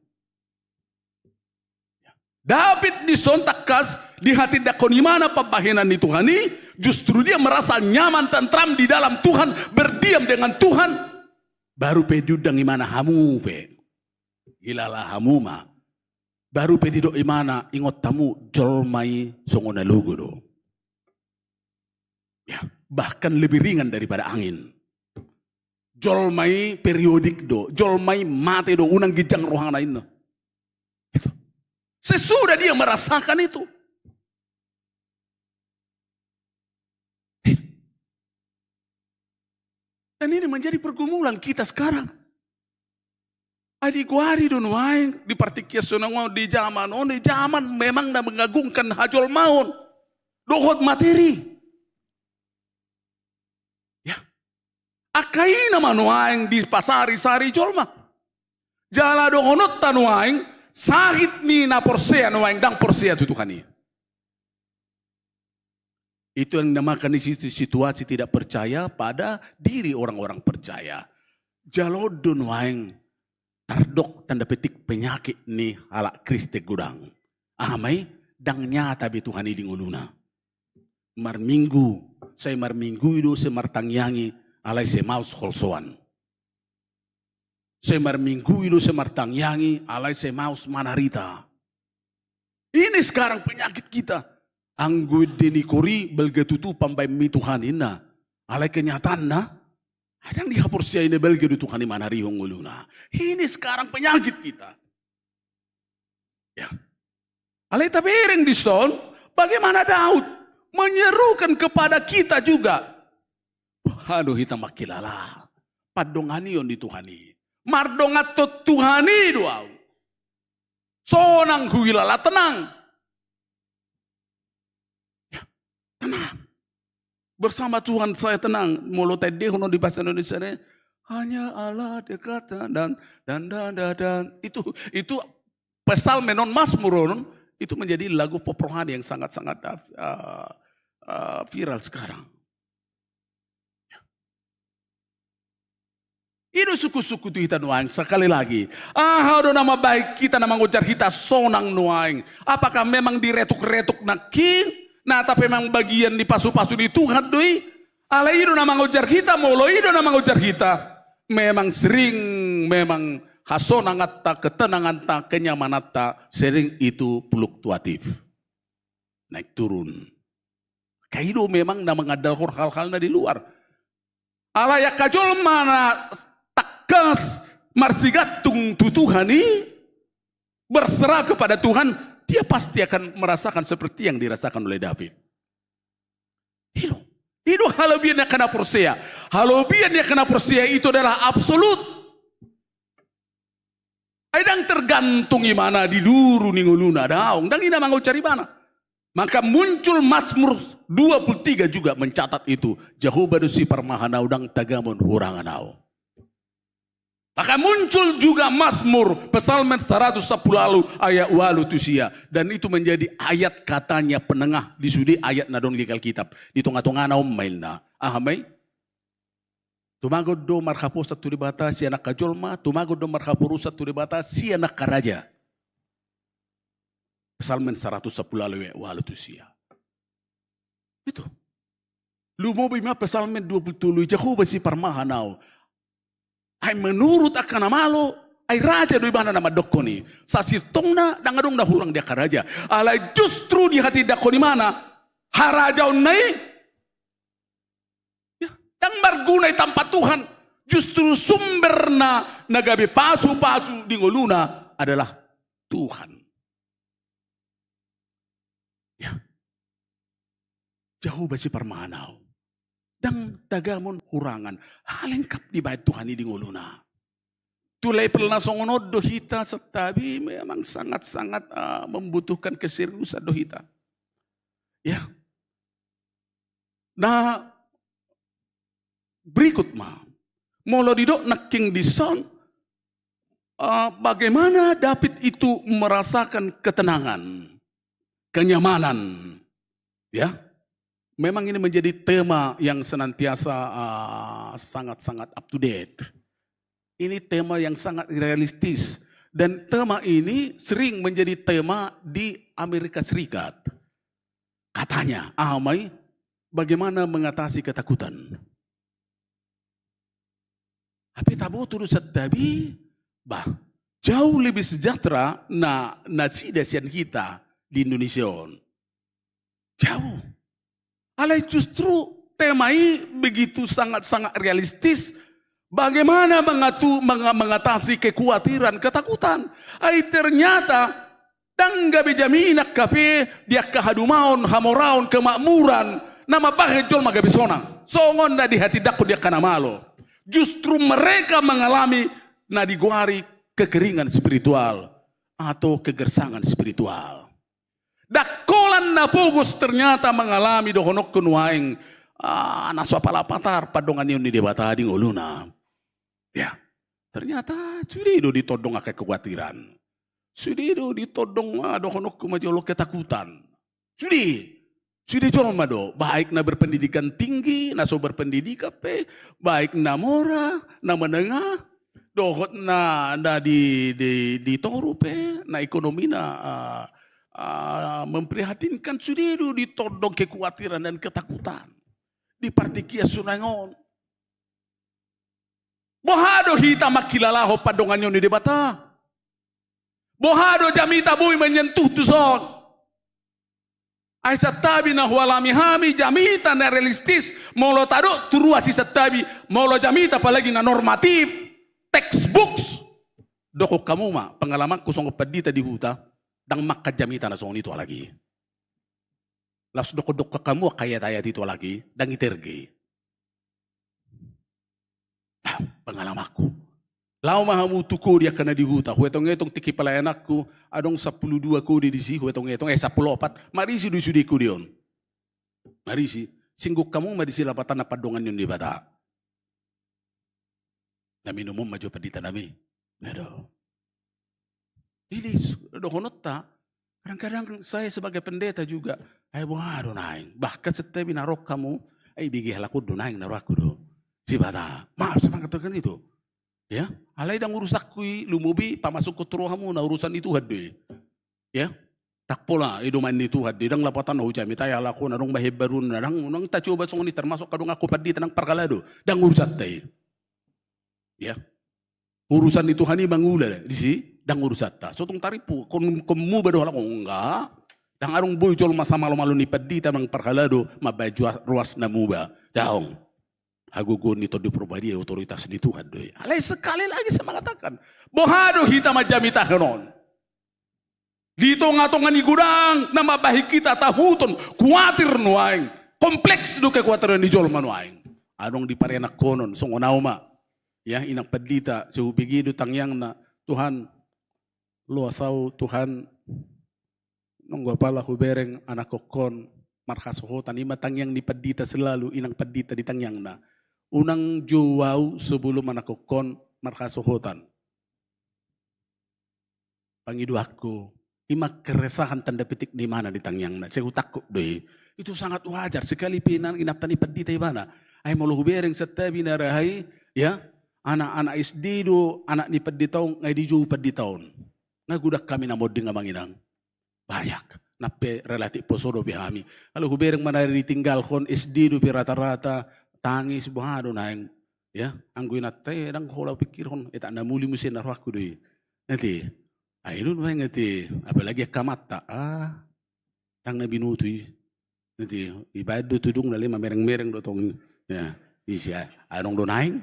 Daud dison tangkas dihatindanghon imana pambahenan ni Tuhan i, justru dia merasa nyaman, tentram di dalam Tuhan, berdiam dengan Tuhan. Baru pe diundang imana, hamu pe. Ilala hamu ma. Baru pe didok imana, ingot hamu, jolma i songon alogo do. Ya, bahkan lebih ringan daripada angin. Jolma i periodik do, jolma i mate do, unang ginjang rohana inna. Itu. Sesudah dia merasakan itu. Dan ini menjadi pergumulan kita sekarang. Ai digoari do nuaeng di partingkian sonang on, di zaman on, di zaman memang na mengagungkan hajolmaon dohot materi. Ya. Angka i nama nuaeng dipasarisari jolma. Jala dohononta nuaeng, sahit ni na porsea nuaeng ndang porsea tu Tuhan i. Itu yang dinamakan di situ situasi tidak percaya pada diri orang-orang percaya. Jala on do nuaeng tardok tanda petik penyakit ni halak Kristen godang. Aha ma i? Ndang nyata be Tuhan i di ngoluna. Marminggu, sai marminggu i do sai martangiangi, alai sai maus holsoan. Sai marminggu i do sai martangiangi, alai sai maus manarita. Ini sekarang penyakit kita. Anggo ende ni kori, balga tutu pambahenmi Tuhan, ninna. Alai kenyataanna, ndang dihaporseai na balga do Tuhan i manarihon ngoluna. Ini sekarang penyakit kita. Ya. Alai tabereng dison, bagaimana Daud menyerukan kepada kita juga. Boha do hita mangkilala pandonganion ni Tuhan i. Mardonganhon Tuhan i do ahu. Sonang huhilala, tenang. Ya, tenang. Bersama Tuhan saya tenang. Molo taendehon di bahasa Indonesia ini, hanya Allah dekat dan, dan, dan, dan, dan. Itu, itu psalmen on, Mazmur on, itu menjadi lagu pop rohani yang sangat-sangat, eh, eh, viral sekarang. I do sungkun-sungkun tu hita nuaeng, sekali lagi. Aha do na mambahen hita, na mangonjar hita sonang nuaeng? Apakah memang di retuk-retuk nangkin? Na, tapi memang bagian ni pasu-pasu ni Tuhan do i? Alai i do na mangonjar hita, molo i do na mangonjar hita, memang sering, memang hasonanganta, ketenanganta, kenyamananta sering itu fluktuatif. Naik turun. Angka i do memang na mangandalhon hal-hal na di luar. Alai angka jolma na tangkas marsigantung tu Tuhan i, berserah kepada Tuhan, dia pasti akan merasakan seperti yang dirasakan oleh David. I do. I do halobian ni angka na porsea. Halobian ni angka na porsea itu adalah absolut. Ai ndang tergantung ibana di duru ni ngoluna, daong, ndang i na mangonjar ibana. Maka muncul Mazmur dua puluh tiga juga mencatat itu. Jahowa do siparmahan au, ndang tagamon hurangan au. Maka muncul juga Mazmur, Psalmen saratus sampulu ualu ayat ualu tu sia. Dan itu menjadi ayat katanya penengah di sude ayat na adong di Alkitab. Di tonga-tongana on ma inna. Aha ma i? Tumagon do marhaposan tu Debata sian angka jolma, tumagon do marhaporusan tu Debata sian angka raja. Psalmen saratus sampulu ualu ayat ualu tu sia. Itu. Lumobi ma Psalmen dua puluh tolu, Jahowa siparmahan au. Ai menurut angka na malo, ai raja do ibana na mandokkon i. Sasintongna ndang adong na hurang di angka raja. Alai justru dihatindangkon ibana harajaonna i, ya, ndang marguna i tanpa Tuhan. Justru sumberna na gabe pasu-pasu di ngoluna adalah Tuhan. Ya. Jahowa siparmahan au. Ndang tagamon hurangan. Halengkap dibahen Tuhan i di ngoluna. Tu level na songon on do hita santabi memang sangat-sangat, ah, membutuhkan keseriusan do hita. Ya. Nah, berikut ma. Molo didok nangkin dison, eh, bagaimana David itu merasakan ketenangan, kenyamanan. Ya. Memang ini menjadi tema yang senantiasa, eh, sangat-sangat up to date. Ini tema yang sangat realistis. Dan tema ini sering menjadi tema di Amerika Serikat. Katanya, aha ma i, bagaimana mengatasi ketakutan. Tapi taboto do santabi, bah, jauh lebih sejahtera na, nasida sian hita di Indonesia on. Jauh. Alai justru tema i begitu sangat-sangat realistis. Bagaimana mengatu-, menga-, mengatasi kekuatiran, ketakutan. Ai ternyata, ndang gabe jaminan hape di angka hadumaon, hamoraon, kemakmuran, na mambahen jolma gabe sonang. Songon na dihatindangkon di angka na malo. Justru mereka mengalami na digoari kekeringan spiritual atau kegersangan spiritual. Ndang holan na pogos ternyata mengalami dohononku nuaeng, ah, na so apala patar pandonganion ni Debata di ngoluna. Ya, ternyata sude do ditondong angka kekuatiran. Sude do ditondong, ah, dohononku ma jolo ketakutan. Sude, sude jolma do, baik na berpendidikan tinggi, na so berpendidikan pe, baik na mora, na menengah, dohot na, na di, di, di toru pe, na ekonomina, ah, ah, memprihatinkan, sude do ditondong kekuatiran dan ketakutan. Di partingkian sude nuaeng on. Boha do hita mangkilalahon pandonganion ni Debata? Boha do jamita boi menyentuh tu son? Ai santabi na hualami hami jamita na realistis, molo tadok tu ruas i santabi, molo jamita apalagi na normatif, textbooks. Dokkon hamu ma, pengalamanku songon pandita di huta, ndang mangkat jamita na songon i tu halak i. Laos dokkon-dokkon hamu angka ayat-ayat i tu halak i, ndang iterge. Ah, pengalamanku. Laho ma hamu tu kode angka na di huta, huetong-etong tingki pelayananku, adong sampulu dua kode disi, huetong-etong, eh, sampulu opat, marisi do i sude kode on. Marisi, singgung hamu ma disi lapatanna pandongan ni on Debata. Na minum on ma jo pandita nami. Aduh. Ini s-, dohononta, kadang-kadang saya sebagai pendeta juga, ai boha do naeng. Bahkan santabi na ro hamu, ai bege halak on do naeng na rohangku do. Sibata, maaf saya mengatakan itu. Ya, alai ndang urusanku i, lumobi pamasukkon tu rohamuna, urusan ni Tuhan do i. Ya, ndang pola i domaen ni Tuhan do i, ndang lapatanna hujamitai halak on, adong bahen baruna, ndang, ndang tacoba songon i, termasuk adong angka pandita ndang parhalado, ndang urusanta i. Ya. Urusan ni Tuhan i mangula disi, ndang urusanta. So tung tarimpu, kon, kon muba do halak on, enggak. Ndang adong boi jolma samalo-malo ni pandita manang parhalado mambahen jua-, ruas na muba. Daong. Hagogoon ni Tondi Porbadia i otoritas ni Tuhan do i. Alai sekali lagi saya mengatakan, boha do hita manjamitahon on? Di tonga-tonga ni godang na mambahen hita tahuton, kuatir nuaeng, kompleks do kekuatiran ni jolma nuaeng. Adong di parenakhonon, songon au ma. Ya, inang pandita, sai hubege do tangiangna, Tuhan, loas au, Tuhan, nunga pola hubereng anakhonhon marhasohotan, i ma tangiang ni pandita selalu, inang pandita di tangiangna. Unang jou au sebelum anakhonhon marhasohotan. Pangidoanku, i ma keresahan tanda petik ni imana di tangiangna, sai hutangkup do i. Itu sangat wajar, sekali pe inang, inanta ni pandita ibana. Ai molo hubereng santabi na ra i, ya, anak-anak S D do, anak ni pandita on, nga dijou pandita on. Nga godang hami na monding amang inang. Banyak. Nang pe relatif poso dope hami. Molo hubereng ma na ditinggalhon S D dope rata-rata, tangis, boha do naeng. Ya, anggo inanta i ndang holan hupingkirhon, etak na muli muse na rohangku do i. Nanti, ai nuaeng nanti, apalagi angka amanta, ah, ndang na binoto i. Nanti, ibaen do tudungna, lae mamereng-mereng do tong i. Ya, ise, adong do naeng.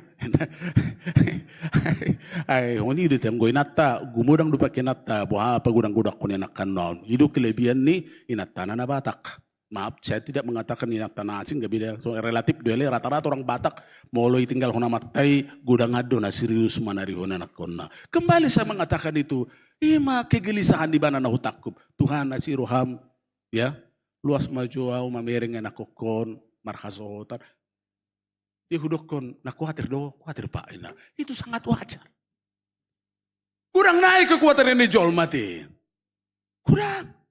Ai, honi do te anggo inanta, gumodang do pake inanta, boha pagodang-godanghon inanta on. I do kelebihan ni inanta na Batak. Maaf, saya tidak mengatakan inanta na asing, nggak beda. So, relatif do ale, rata-rata orang Batak, molo ditinggalhon amanta i, godangan do na serius manarihon anakhonna. Kembali saya mengatakan itu, i ma kegelisahan di ibana na hutangkup. Tuhan, asi roham, ya, loas ma jou au mamereng anakhonhon marhasohotan. Dia hudokkon, na kuatir do, kuatir Pak, inna. Itu sangat wajar. Godang nai kekuatan ni jolma te. Godang.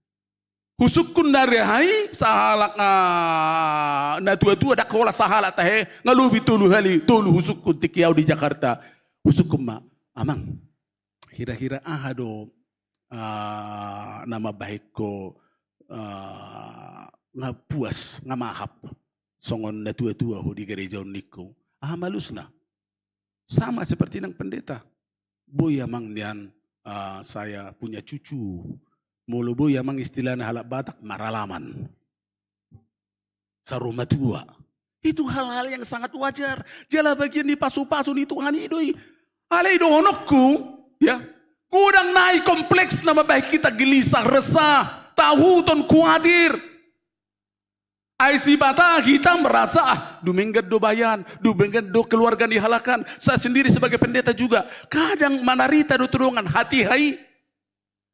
Husungkun nari ai, sahalak, ah, na tua-tua, ndang holan sahalak tahe, nga lobi tolu hali, tolu husungkun tingki au di Jakarta. Husungkun ma, Amang, hira-hira aha do, ah, na mambahen ho, ah, nga puas, nga mahap songon na tua-tua ho di gereja on ningku. Aha ma alusna? Sama seperti inang pendeta. Boi amang nian, ah, saya punya cucu. Molo boi amang istilahna halak Batak, maralaman. Saur matua. Itu hal-hal yang sangat wajar. Jala bagian ni pasu-pasu ni Tuhan i do i. Alai dohononku, ya. Godang nai kompleks na mambahen hita gelisah, resah, tahuton, kuatir. Ai sipata hita merasa, ah, dumenggan do bayan, dumenggan do keluarga ni halak an, saya sendiri sebagai pendeta juga. Kadang manarita do tu dongan, hatiha i.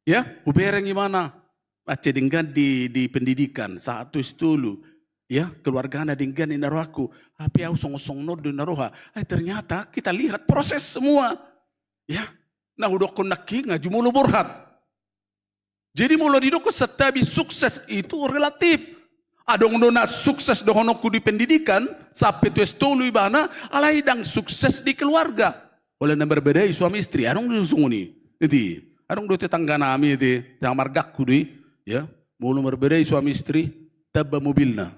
Ya, hubereng ibana. Mansai denggan di, di pendidikan, sahat tu S tolu. Ya, keluargana denggan inna rohangku. Hape au songon-songon on do inna roha. Ai ternyata kita lihat proses semua. Ya, na hudokkon nangkin nga jumolo borhat. Jadi molo didokkon santabi sukses itu relatif. Adong do na sukses dohononku di pendidikan, sampe tu S tolu ibana, alai ndang sukses di keluarga. Holan na marbadai suami istri, adong do songon i. Jadi, adong do tetangga nami ate, tetangga margangku do i, ya. Molo marbadai suami istri, tamba mobilna.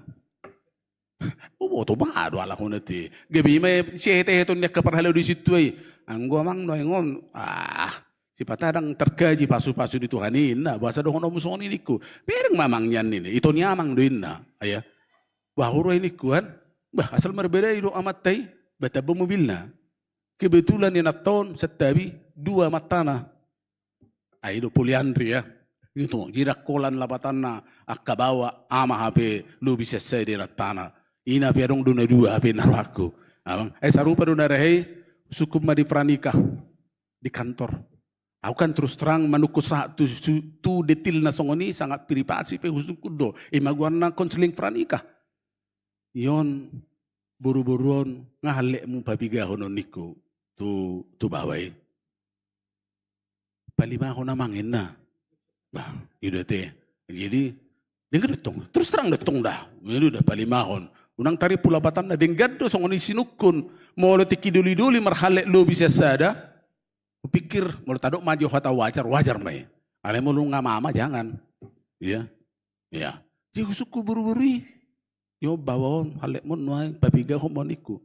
Uboto, boha do halak on ate. Gabe i ma siheheton ni angka parhalado i sintua i. Anggo amang nuaeng on, ah, Sipata ndang tarkaji pasu-pasu ni Tuhan i, inna. Boasa dohononmu songon i ningku? Bereng ma amang nian, ninna. Ito ni amang do, inna. Ia. Bah, huroha i ningku kan. Bah, asal marbadai do amanta i. Bah, tamba mobilna. Kebetulan inanta on santabi dua amantana. Ai do poliandri, ia. Gitu. Jadi holan lapatanna angka baoa, ama hape lobi sian sada inantana. Ina pe adong do na dua hape na rohangku. Amang, eh, sarupa do na roha i, husungkun ma di pranikah, di kantor. Au kan terus terang manungkun sahat tu, tu, tu detilna songon i, sangat privasi pe husungkun do. I ma goarna konseling pranikah. Ion, boru-boru on, nga hallekmu papigahonon ningku tu, tu baoa i. Palimahon amang, inna. Bah, i do ate. Jadi, denggan do tong. Terus terang do tong da. Jadi udah palimahon. Unang tarimpu lapatanna, denggan do songon i sinungkun. Molo tingki doli-doli marhallek lobi sian sada. Hupikir, molo tadok ma jo hata wajar, wajar ma i. Alai molo nga mama, jangan. Ia. Ia. Jadi husungkun boru-boru i. Io, baoa on, hallekmon nuaeng, papigahon ma ningku.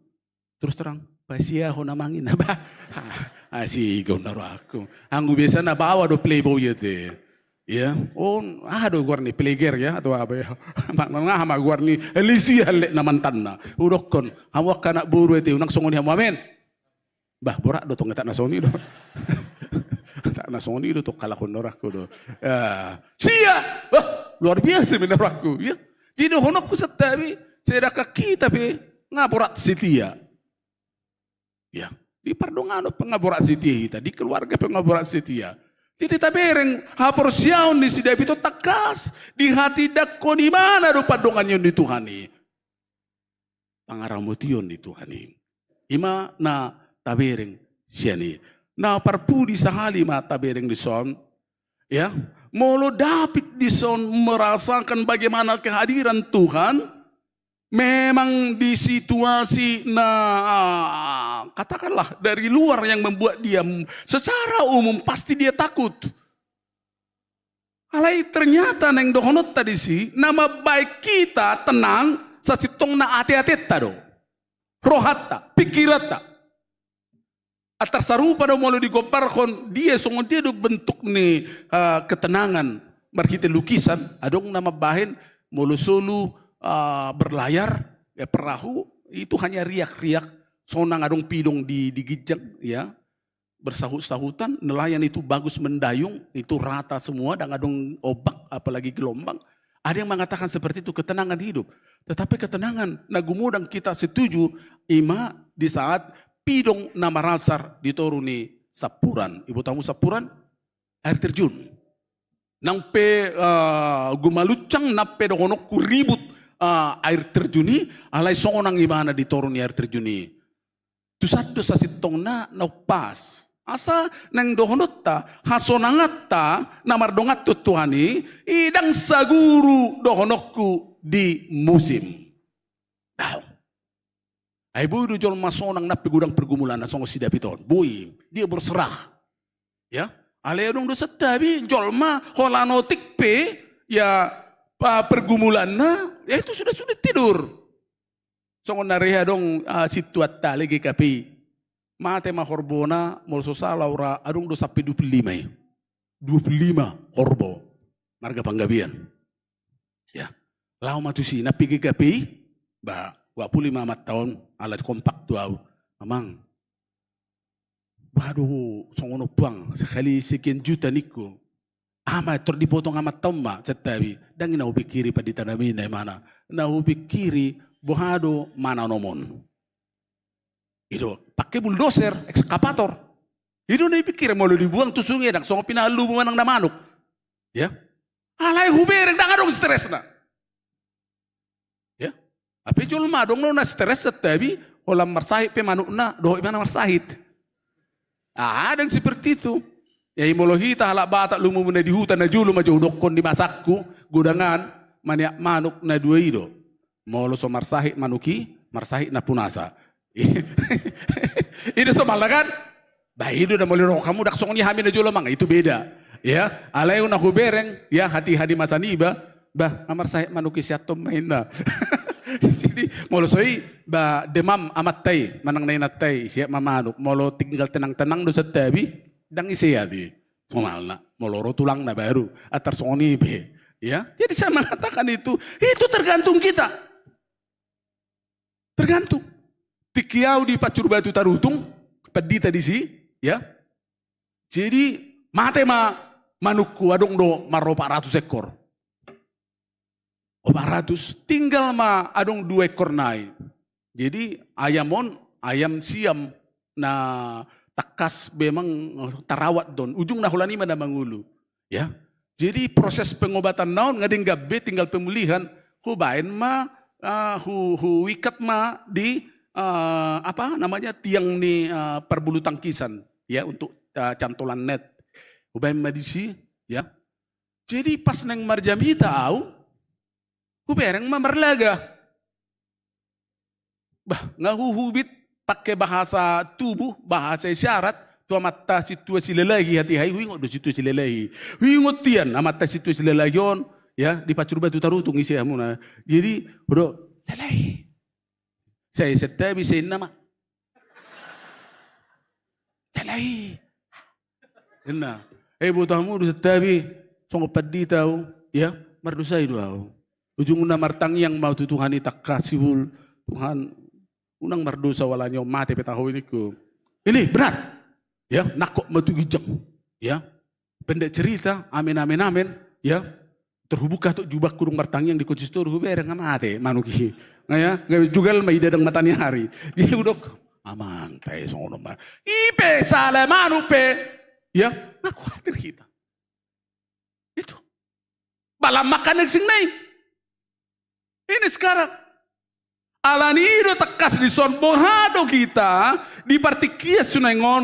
Terus terang, pasiahon amang, inna. Bah, ah, asi, gau na rohangku. Anggo biasana baoa do playboy ate. Ia, on, aha do goarna, playgirl ia, atau apa ia? Amang, aha ma goarna, Alicia hallekna mantanna. Hudokkon, hamu angka anak boru ate, unang songon i hamu, amen. Bah, borat do tong, tak na songon i do. Tak na songon i do tong, halak on, na rohangku do. Ah, sia! Bah, luar biasa ma, na rohangku. Ia. Jadi dohononku santabi, sedangkan hita pe nga borat setia. Ia. Di pardonganon pe nga borat setia hita, di keluarga pe nga borat setia. Jadi tabereng, haporseaon ni si David on tangkas, dihatindangkon ibana do pandonganion ni Tuhan i. Pangaramotion ni Tuhan i. I ma na tabereng sian i. Na parpudi sahali ma tabereng dison. Ya, molo David dison merasakan bagaimana kehadiran Tuhan, memang di situasi na, ah, katakanlah dari luar yang membuat dia m-, secara umum pasti dia takut. Alai ternyata naeng dohononta disi, na mambahen hita tenang, sasintongna ate-atenta do. Rohanta, pikiranta. Antar sarupa do molo digombarhon, dia songon dia do bentuk ni, eh, ketenangan. Marhite lukisan, adong na mambahen molo solu, eh, berlayar, ya, perahu, itu hanya riak-riak, sonang adong pidong di, di ginjang, ya. Bersahut-sahutan, nelayan itu bagus mendayung, itu rata semua, ndang adong ombak, apalagi gelombang. Ada yang mengatakan seperti itu, ketenangan hidup. Tetapi ketenangan na gumodang hita setuju, i ma di saat pidong na marasar di toru ni sampuran. Iboto hamu sampuran? Air terjun. Nang pe, eh, gumaluncang, nang pe dohononku ribut, eh, air terjun i, alai sonang ibana di toru ni air terjun i. Tusan do sasintongna na umpas. Asa naeng dohononta, hasonanganta na mardongan tu Tuhan i, i ndang saguru dohononku di musim. Daong. Ai boi do jolma sonang nang pe godang pergumulanna songon si David on. Boi, dia berserah. Ya, alai adong do santabi jolma holan otik pe, ya, pa-, pergumulanna, ya itu sudah, sudah tidur. Songon na rehe adong, ah, sintua tale G K P I. Mate ma horbona, molo so sala au ra, adong do sampe dua puluh lima i. Dua puluh lima horbo. Marga Panggabean. Ya. Laho ma tusi, nang pe G K P I, ba, uampulu lima amanta on, ala kompak tu au. Amang, boha do songon on puang, sekali sekian juta ningku. Ama, tor dipotong amanta on ma, santabi. Ndang i na hupikiri pandita nami, na imana. Na hupikiri, boha do mananom on. I do, pake buldoser, ekskavator. I do na hupikiri, molo dibuang tu sunge, ndang songon pinahan lubu manang na manuk. Ya. Alai hubereng, ndang adong stresna. Ya. Hape jolma adong do na stres, santabi, holan marsahit pe manukna, dohot ibana marsahit. Ah, ada yang seperti itu. Ya, i molo hita halak Batak, lumobi na di huta, na jolo ma jo hudokkon di masangku, godangan, maniak manuk na dua i do. Molo so marsahit manuk i, marsahit nampunasa. I do somalna kan? Bah, i do na molo didok hamu, ndang songon i hami na jolo, amang, itu beda. Ya, alai na hubereng, ya, hatiha di masa niba, bah, nga marsahit manuk i, seathon ma inna. Jadi, molo so i, bah, demam amanta i, manang na inanta i, seat ma manuk, molo tinggal tenang-tenang do santabi, ndang i seat i. Pomalna, molo ro tulangna baru, antar songon i pe. Ya, jadi saya mengatakan itu, itu tergantung kita. Tergantung. Tingki au di Pancur Batu Tarutung, pandita disi, ya. Jadi, mate ma manukku, adong do maropat ratus ekor. Opat ratus, tinggal ma adong dua ekor nai. Jadi, ayam on, ayam siam na tangkas memang tarawat do on. Ujungna holan i ma na mangolu. Ya. Jadi, proses pengobatan na on nga denggan be, tinggal pemulihan. Hubaen ma, ah, hu, huikat ma di, ah, apa namanya, tiang ni, ah, parbulutangkisan, ya, untuk, ah, cantolan net. Hubaen ma disi, ya. Jadi, pas naeng marjamita au, hubereng ma marlaga. Bah, nga huhubit pake bahasa tubuh, bahasa isyarat, tu amanta sintua Silalahi, hatiha i huingot do sintua Silalahi. Huingot hian amanta sintua Silalahi on, ya, di Pancur Batu Tarutung ise hamuna. Jadi, hudok, Lalahi. Sai santabi, sai inna ma. Lalahi. Inna. Eh, boto hamu do santabi, songon pandita au, ya, mardosa i do au. Ujungna martangiang ma au tu Tuhan i, tangkas sibul, Tuhan, unang mardosa wala ni on, mate pe taho i ningku. Ini benar. Ya, nangkok ma tu ginjang. Ya. Pendek cerita, amen, amen, amen. Ya. Terhubung ka tu jubangku dung martangiang di konsistori, hubereng nga mate manuk i. Nga ya, nga jugal ma i dadang mataniari. Jadi hudok, amang, tai songon on ma. I pe sala manuk pe. Ya, nga khawatir hita. Itu. Balam makan eksing nai. Ini sekarang. Alani i do tangkas dison, boha do hita di partingkian sunaeng on,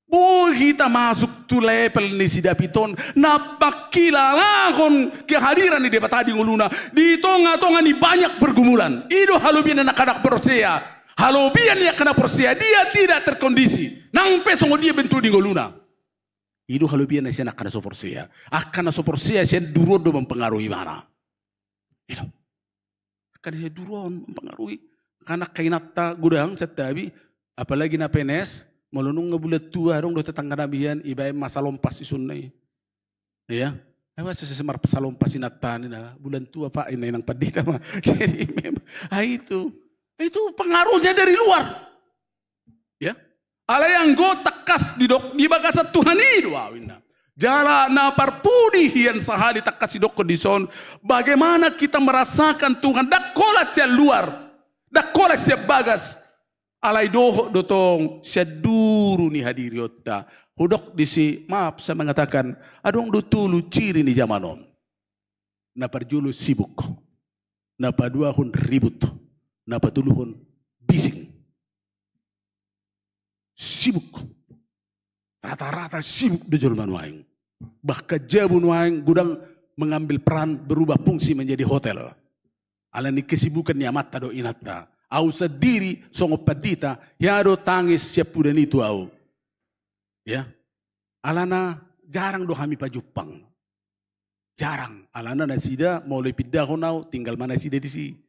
boi hita masuk tu level ni si David on, na mangkilalahon kehadiran ni Debata di ngoluna, di tonga-tonga ni banyak pergumulan. I do halobian ni angka na porsea, halobian ni angka na porsea, dia tidak terkondisi. Nang pe songon dia bentuk di ngoluna. I do halobian na sian angka na so porsea. Angka na so porsea sian duru on do mempengaruhi ibana. I do. Angka na sian duru on mempengaruhi. Angka na angka inanta godang santabi, apalagi na P N S, molo nunga bulan tua, adong do tetangga nami hian, ibaen ma salompas isuna i. Iya. Ai masa sese marsalompas inanta ninna, bulan tua, Pak, inna inang pandita ma. Jadi memang, ah, itu. Itu pengaruhnya dari luar. Ya. Alai anggo tangkas didok di bagasan Tuhan i do au, inna. Jala na parpudi hian sahali tangkas didokkon dison, bagaimana kita merasakan Tuhan, ndang holan sian luar, ndang holan sian bagas. Alai dohot do tong sian duru ni hadirionta. Hudok disi, maaf saya mengatakan, adong do tolu ciri ni jaman on. Na parjolo sibuk, na paduahon ribut, na patoluhon bising. Sibuk. Rata-rata sibuk do jolma nuaeng. Bahkan jabu nuaeng godang mengambil peran berubah fungsi menjadi hotel. Alani kesibukan ni amanta dohot inanta. Au sandiri songon pandita, hea do tangis sian pudan i tu au. Ya. Alana jarang do hami pajumpang. Jarang. Alana nasida molo dipindahon au, tinggal ma nasida disi.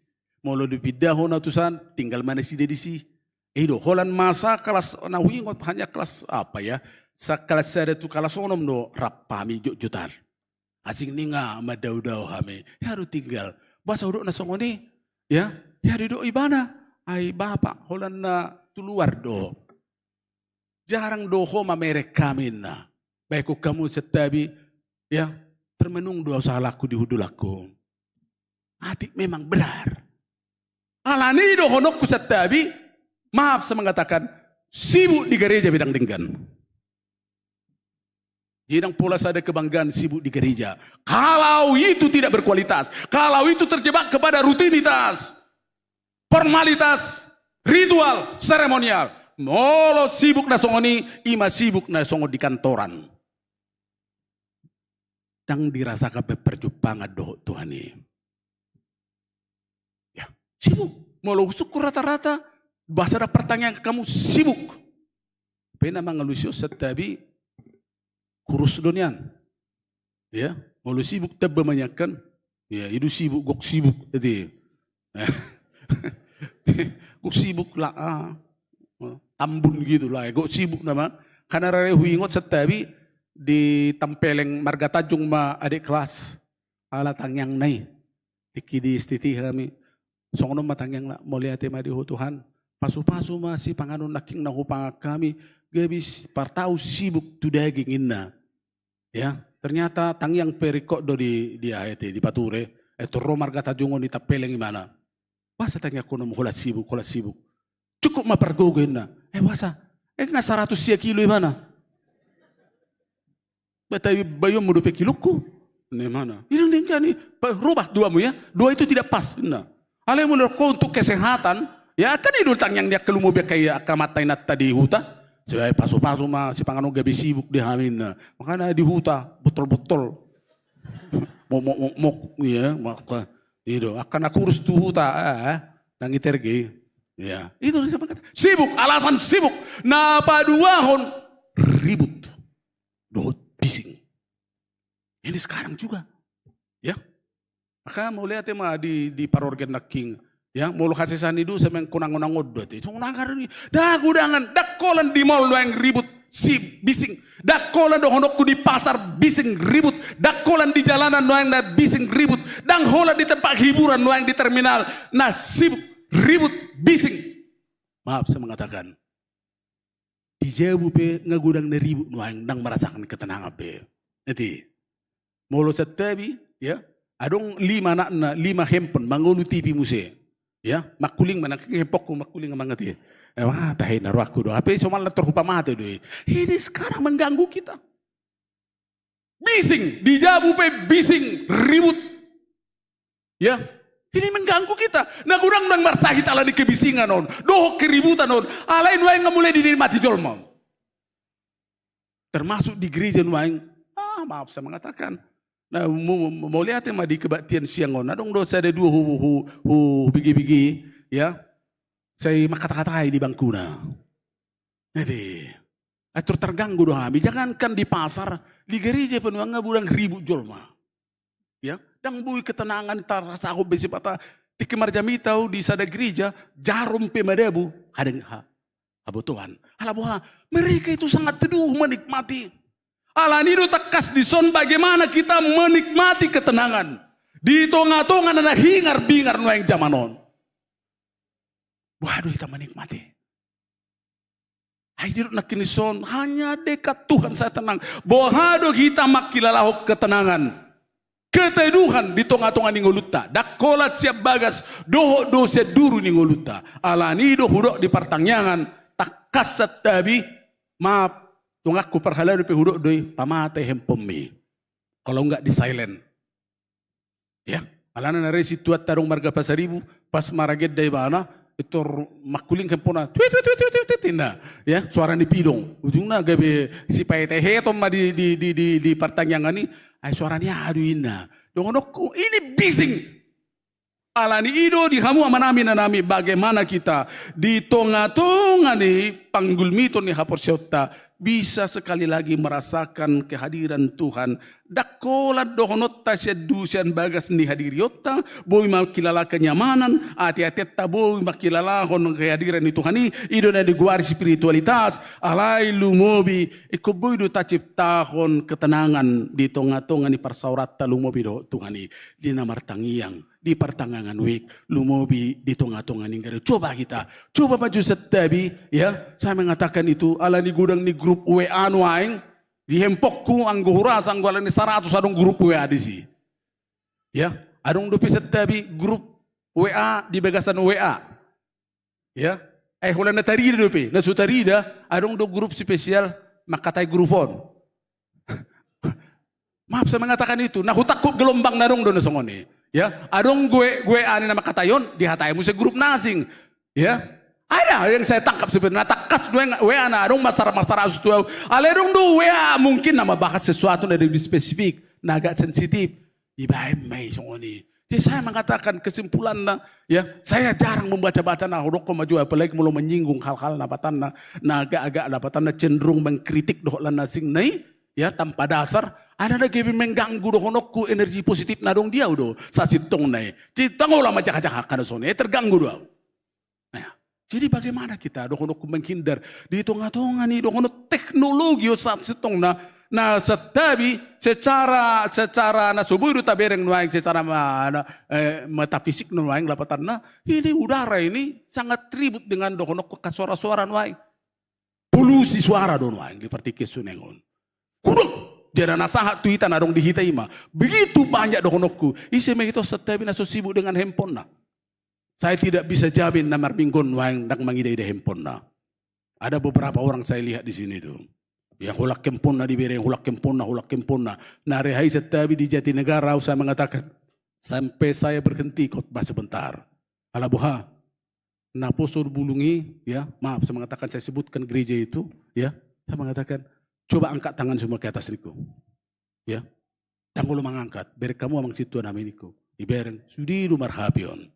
Molo dipindahon au tu san, tinggal ma nasida disi. I do, holan masa kelas, na huingot hanya kelas apa ya, sa kelas sada tu kelas onom do rap hami jotjotan. Asing ninna mandao-dao hami, hea do tinggal. Boasa hudok na songon i, ya, hea do didok ibana, ai bapak, holan na tu luar do. Jarang do ho mamereng hami, inna. Baen hamu santabi, ya, termenung do au sahalakku di hundulanku. Atik memang benar. Alani i dohononku santabi, maaf saya mengatakan, sibuk di gereja be ndang denggan. Jadi ndang pola sada kebanggaan sibuk di gereja. Kalau itu tidak berkualitas, kalau itu terjebak kepada rutinitas, formalitas, ritual, seremonial. Molo sibuk na songon i, i ma sibuk na songon di kantoran. Ndang dirasakan be parjumpangan dohot Tuhan i. Ya, sibuk. Molo husungkun rata-rata, boasa ndang partangiangan hamu, sibuk. Pe na mangalusi on santabi, kurus do nian. Ya, molo sibuk tamba mangiangkan, ya, i do sibuk, gok sibuk, jadi. Gok sibuk lah, ah. Tambun gitu lah, gok sibuk nama. Karena rare huingot santabi, di Tampeleng marga Tanjung ma adik kelas. Ala tangiangna i. Tingki di S T T hami. Songon on ma tangiangna, mauliate ma di Ho Tuhan. Pasu-pasu ma sipanganon nangkin na hupangan hami, gabe partaus sibuk tu daging inna. Ya, ternyata tangiang pe ringkot do di, di aha i, di pature. Eh, tung ro marga Tanjung on di Tampeleng ibana. Boasa tangiangku na holan sibuk, holan sibuk. Cukup ma pargogo inna. Eh, boasa? Eh, nga saratus sia kilo ibana. Batai bayonmu dope kilongku. Ninna ibana. Inang dengkani, rubah duamu ya. Dua itu tidak pas. Nah. Alai molo ho untuk kesehatan, ya kan i do tangiang ni angka lumobi angka ia angka amanta inanta di huta. Supaya pasu-pasu ma sipanganon gabe sibuk di hami ninna. Makana di huta, botol-botol. Mok, mok, mok, mok, iya, maka, i do. Angka na kurus tu huta, eh, nang iterge. Ya, itu sibuk, alasan sibuk. Na paduahon ribut. Dohot bising. Ini sekarang juga. Ya. Maka mauliate ma di, di parorgen nangkin. Ya, molo hasesaan ni dosa mengkonang-onang on do ate. Songon anggar ni. Dagudangan, ndang holan di mall nuaeng ribut, si bising. Ndang holan dohononku di pasar bising ribut. Ndang holan di jalanan nuaeng na bising ribut. Ndang holan di tempat hiburan nuaeng di terminal. Na sibuk, ribut, bising. Maaf saya mengatakan. Di jabu pe nga godang na ribut nuaeng ndang marasakan ketenangan be. Ate. Molo santabi, ya. Adong lima anakna, lima handphone, mangolu T V muse. Ya, mangkuling ma nangkin handphonengku, mangkuling ma ate. Eh, wah, tahe na rohangku do. Hape somalna tor hupamate do i. Ini sekarang mengganggu kita. Bising, di jabu pe bising, ribut. Ya, ini mengganggu kita. Na godang nuaeng marsahit ala ni kebisingan on, dohot keributan on. Alai nuaeng nga mulai dinikmati jolma. Termasuk di gereja nuaeng. Ah, maaf saya mengatakan. Na, mu, mu, mauliate ma di kebaktian siang on. Adong do sada dua hu, hu, hu, bigi-bigi, ya. Sai mangkata-katai di bangkuna. Jadi, atur terganggu do hami. Jangankan di pasar, di gereja pe nuaeng nga godang ribut jolma. Ya, ndang boi ketenangan tarasahon be sipata. Tingki marjamita au di sada gereja, jarum pe madabu. Hadeng ha, habotoan. Ala boha, mereka itu sangat teduh menikmati. Alani do tangkas dison bagaimana kita menikmati ketenangan di tonga-tonga na hingar-bingar nuaeng jaman on. Boha do hita menikmati? Ai didok nangkin dison, hanya dekat Tuhan saya tenang. Boha do hita mangkilalahon ketenangan, keteduhan di tonga-tonga ni ngolunta. Ndang holan sian bagas, dohot do sian duru ni ngolunta. Alani do hudok di partangiangan, tangkas santabi, maaf, tonganku parhalado pe hudok do i, pamate handphonemi. Kalau enggak di silent. Ya, alana na ro situan tadong marga Pasaribu, pas maragenda ibana, itor mangkuling handphonena, tuit, tuit, tuit, tuit, tuit, tuit, inna. Ya, suara ni pidong. Ujungna gabe sipaeteheton ma di, di, di, di, di partangiangan i, ai suara ni aha do inna. Dohononku, ini bising. Alani i do di hamu amanami, inanami, bagaimana kita di tonga-tonga ni panggulmiton ni haporseaonta, bisa sekali lagi merasakan kehadiran Tuhan. Ndang holan dohononta sian du-, sian bagas ni hadirionta, boi mangkilala kenyamanan, ate-atenta boi mangkilalahon kehadiran ni Tuhan i, i do na digoari spiritualitas, alai lumobi, ingkon boi do taciptahon ketenangan di tonga-tonga ni parsaoranta lumobi dohot Tuhan i, di na martangiang. Di partangiangan week, lumobi di tonga-tonga ni gareja. Coba kita, coba maju santabi, ya. Saya mengatakan itu, alani godang ni grup W A nuaeng, di handphonengku, anggo hurasa, anggo alani saratus adong grup W A disi. Ya, adong dope santabi grup W A di bagasan W A. Ya. Eh, holan na tarida dope, na so tarida, adong do grup spesial mangkatai grup on. Maaf saya mengatakan itu, na hutangkup gelombang na adong do na songon i. Ya, adong gue, gue ani na mangkatai on, dihatai muse grup na asing. Ya. Ada yang saya tangkap sebenarnya, na tangkas gue W A na adong masara-masara asus tu au. Alai adong do W A mungkin na mambahas sesuatu na lebih spesifik, na agak sensitif. Dibaen ma i songon i. Jadi saya mengatakan kesimpulanna, ya, saya jarang membaca-baca na hudokkon maju, apalagi molo menyinggung hal-hal lapatanna, na agak-agak lapatanna cenderung mengkritik dohot lan asing na i, ya, tanpa dasar, ada na gabe mengganggu dohononku energi positif na adong di au do, sasintongna i. Jadi ndang holan manjaha-jaha angka na songon i, eh, terganggu do au. Nah, jadi bagaimana kita dohononku menghindar di tonga-tonga ni dohonon teknologi on saat sintongna Na santabi secara, secara na so boi do tabereng nuaeng secara ma-, na, eh, metafisik nuaeng lapatanna, ini udara ini sangat ribut dengan dohononku angka suara-suara nuaeng. Polusi suara do nuaeng di partingkian sunegon. Hudok, jala na sahat tu hita na adong di hita i ma. Begitu banyak dohononku. Ise ma ito santabi na so sibuk dengan handphonena. Saya tidak bisa jamin na marminggu on nuaeng ndang mangida-ida handphonena. Ada beberapa orang saya lihat di sini tu. Ya, holan handphonena dibereng, holan handphonena, holan handphonena. Na rehai santabi di Jatinegara, saya mengatakan, sampai saya berhenti khotbah sebentar. Ala boha, naposo bulung i, ya, maaf, saya mengatakan, saya sebutkan gereja itu, ya, saya mengatakan, coba angkat tangan semua ke atas, ningku. Ya, ndang olo mangangkat, bereng hamu amang sintua nami, ningku. Ibereng, sude do marhape on.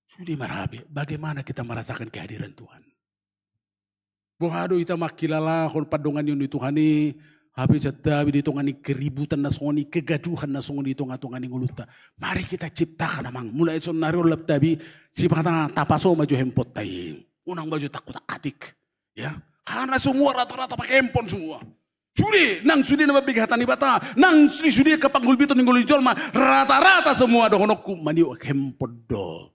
Sude marhape, bagaimana kita merasakan kehadiran Tuhan? Boha do hita mangkilalahon pandonganion ni Tuhan i, hape santabi di tonga ni keributan na songon i, kegaduhan na songon i di tonga-tonga ni ngolunta. Mari kita ciptakan, amang. Mulai saonnari on santabi, sipata tapaso ma jo handphoneta i. Unang ma jo tangkutak-atik. Ya, karena semua rata-rata pakai handphone semua. Sude, nang sude na mambege hata ni Debata, nang sude, sude angka panggulmiton ni ngolu ni jolma, rata-rata semua dohononku maniop handphone do.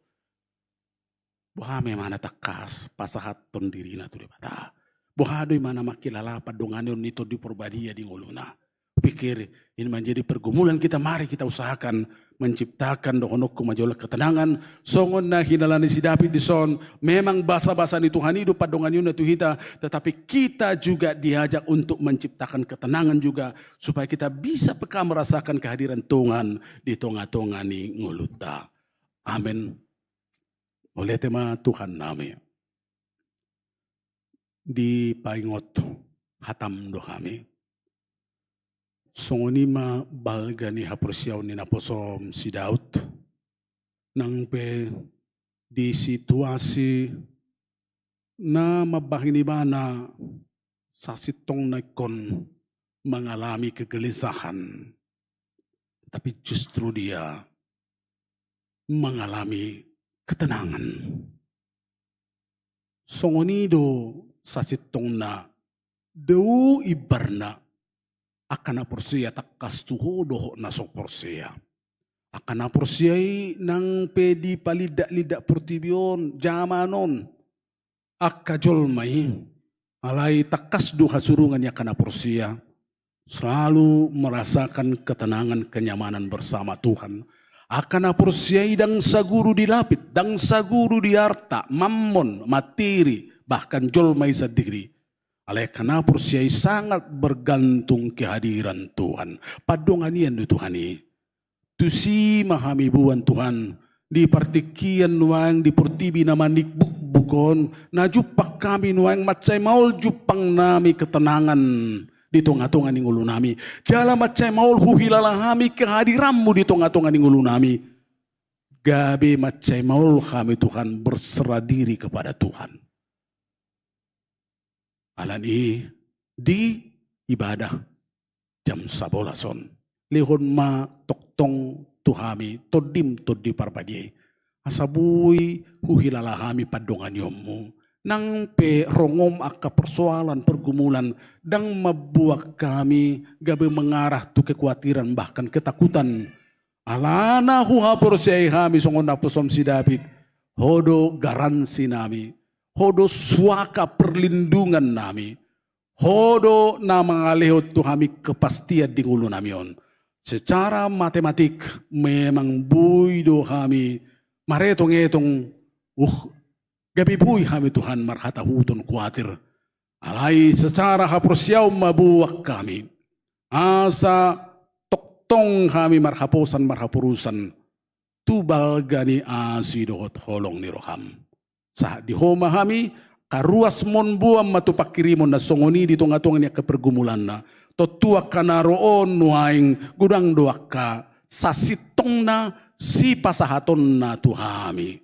Boha ma imana tangkas pasahathon dirina tu Debata? Boha do imana mangkilala pandonganion ni Tondi Porbadia di ngoluna? Pikir, ini menjadi pergumulan kita, mari kita usahakan menciptakan dohononku ma jolo ketenangan, songon na hinalana si David dison. Memang basa-basa ni Tuhan i do pandonganionna tu hita, tetapi kita juga diajak untuk menciptakan ketenangan juga, supaya kita bisa peka merasakan kehadiran Tuhan di tonga-tonga ni ngolunta. Amen. Mauliate ma Tuhan nami. Dipaingot hatam do hami. Songon i ma balga ni haporseaon ni naposom si Daud, nang pe di situasi na mambahen ibana sasintongna ingkon mengalami kegelisahan, tapi justru dia mengalami ketenangan. Songon i do sasintongna, dao imbarna, angka na porsea tangkas tu ho dohot na so porsea. Angka na porsea i nang pe dipalindak-lindak portibi on, jaman on, angka jolma i, alai tangkas do hasurungan ni angka na porsea selalu merasakan ketenangan, kenyamanan bersama Tuhan. Angka na porsea i ndang saguru di lapit, ndang saguru di arta, mammon, materi, bahkan jolma i sandiri. Alai angka na porsea i sangat bergantung kehadiran Tuhan. Pandonganion do Tuhan i. Tusi ma hami boan Tuhan, di partingkian nuaeng di portibi na manimbukbuk on, na jumpang hami nuaeng, mansai maol jumpang nami ketenangan di tonga-tonga ni ngolu nami. Jala mansai maol huhilala hami kehadiranmu di tonga-tonga ni ngolu nami. Gabe mansai maol hami Tuhan berserah diri kepada Tuhan. Alani i di ibadah jam sabolas on, lehon ma tongtong tu hami Tondim Tondi Parbadia i. Asa boi huhilala hami pandonganionmu. Nang pe rongom angka persoalan pergumulan, ndang mambuat hami gabe mengarah tu kekuatiran bahkan ketakutan. Alana huhaporseai hami songon naposom si David, ho do garansi nami, ho do suaka perlindungan nami, ho do na mangalehon tu hami kepastian di ngolu nami on. Secara matematik memang boi do hami maretong-etong, uh, gabe boi hami Tuhan marhatahuton kuatir. Alai secara haporseaon ma boan hami, asa tongtong hami marhaposan marhaporusan tu balga ni asi dohot holong ni roham. Sahat di ho ma hami, angka ruasmon boan ma tu pangkirimon na songon i di tonga-tonga ni angka pergumulanna. Tontu angka na ro on nuaeng godang do angka sasintongna sipasahatonna tu hami.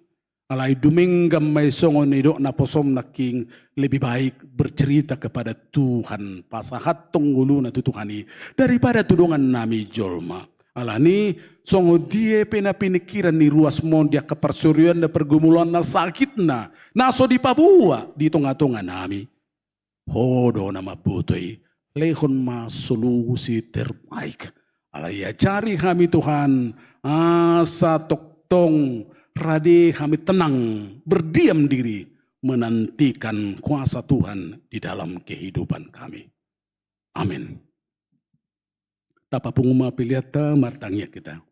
Alai dumenggan ma i songon nidok naposom nangkin, lebih baik bercerita kepada Tuhan, pasahathon ngoluna tu Tuhan i, daripada tu dongan nami jolma. Alani, songon dia pe na piningkiran ni ruasmon di angka parsorionna, pergumulanna, sakitna, na so dipaboa di tonga-tonga nami, ho do na mamboto i. lehon ma solusi terbaik. Alai ajari hami Tuhan, asa tongtong rade hami tenang, berdiam diri, menantikan kuasa Tuhan di dalam kehidupan kami. Amin. Tapapungu ma peleanta, martangiang hita.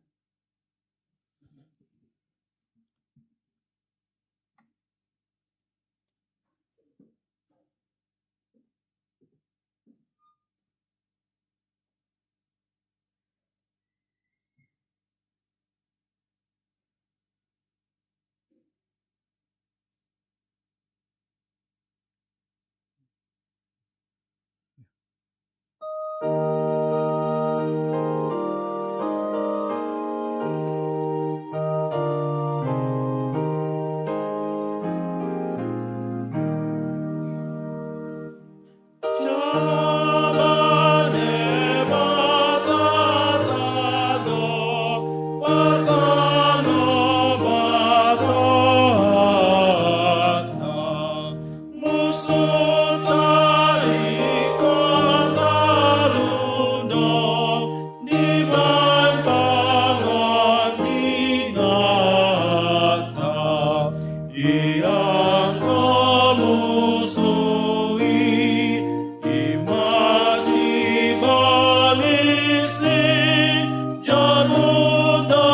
Musuta ingkon tarlundo di bambangan ni hata. Ia angka musu i, i ma sibalisik jamita.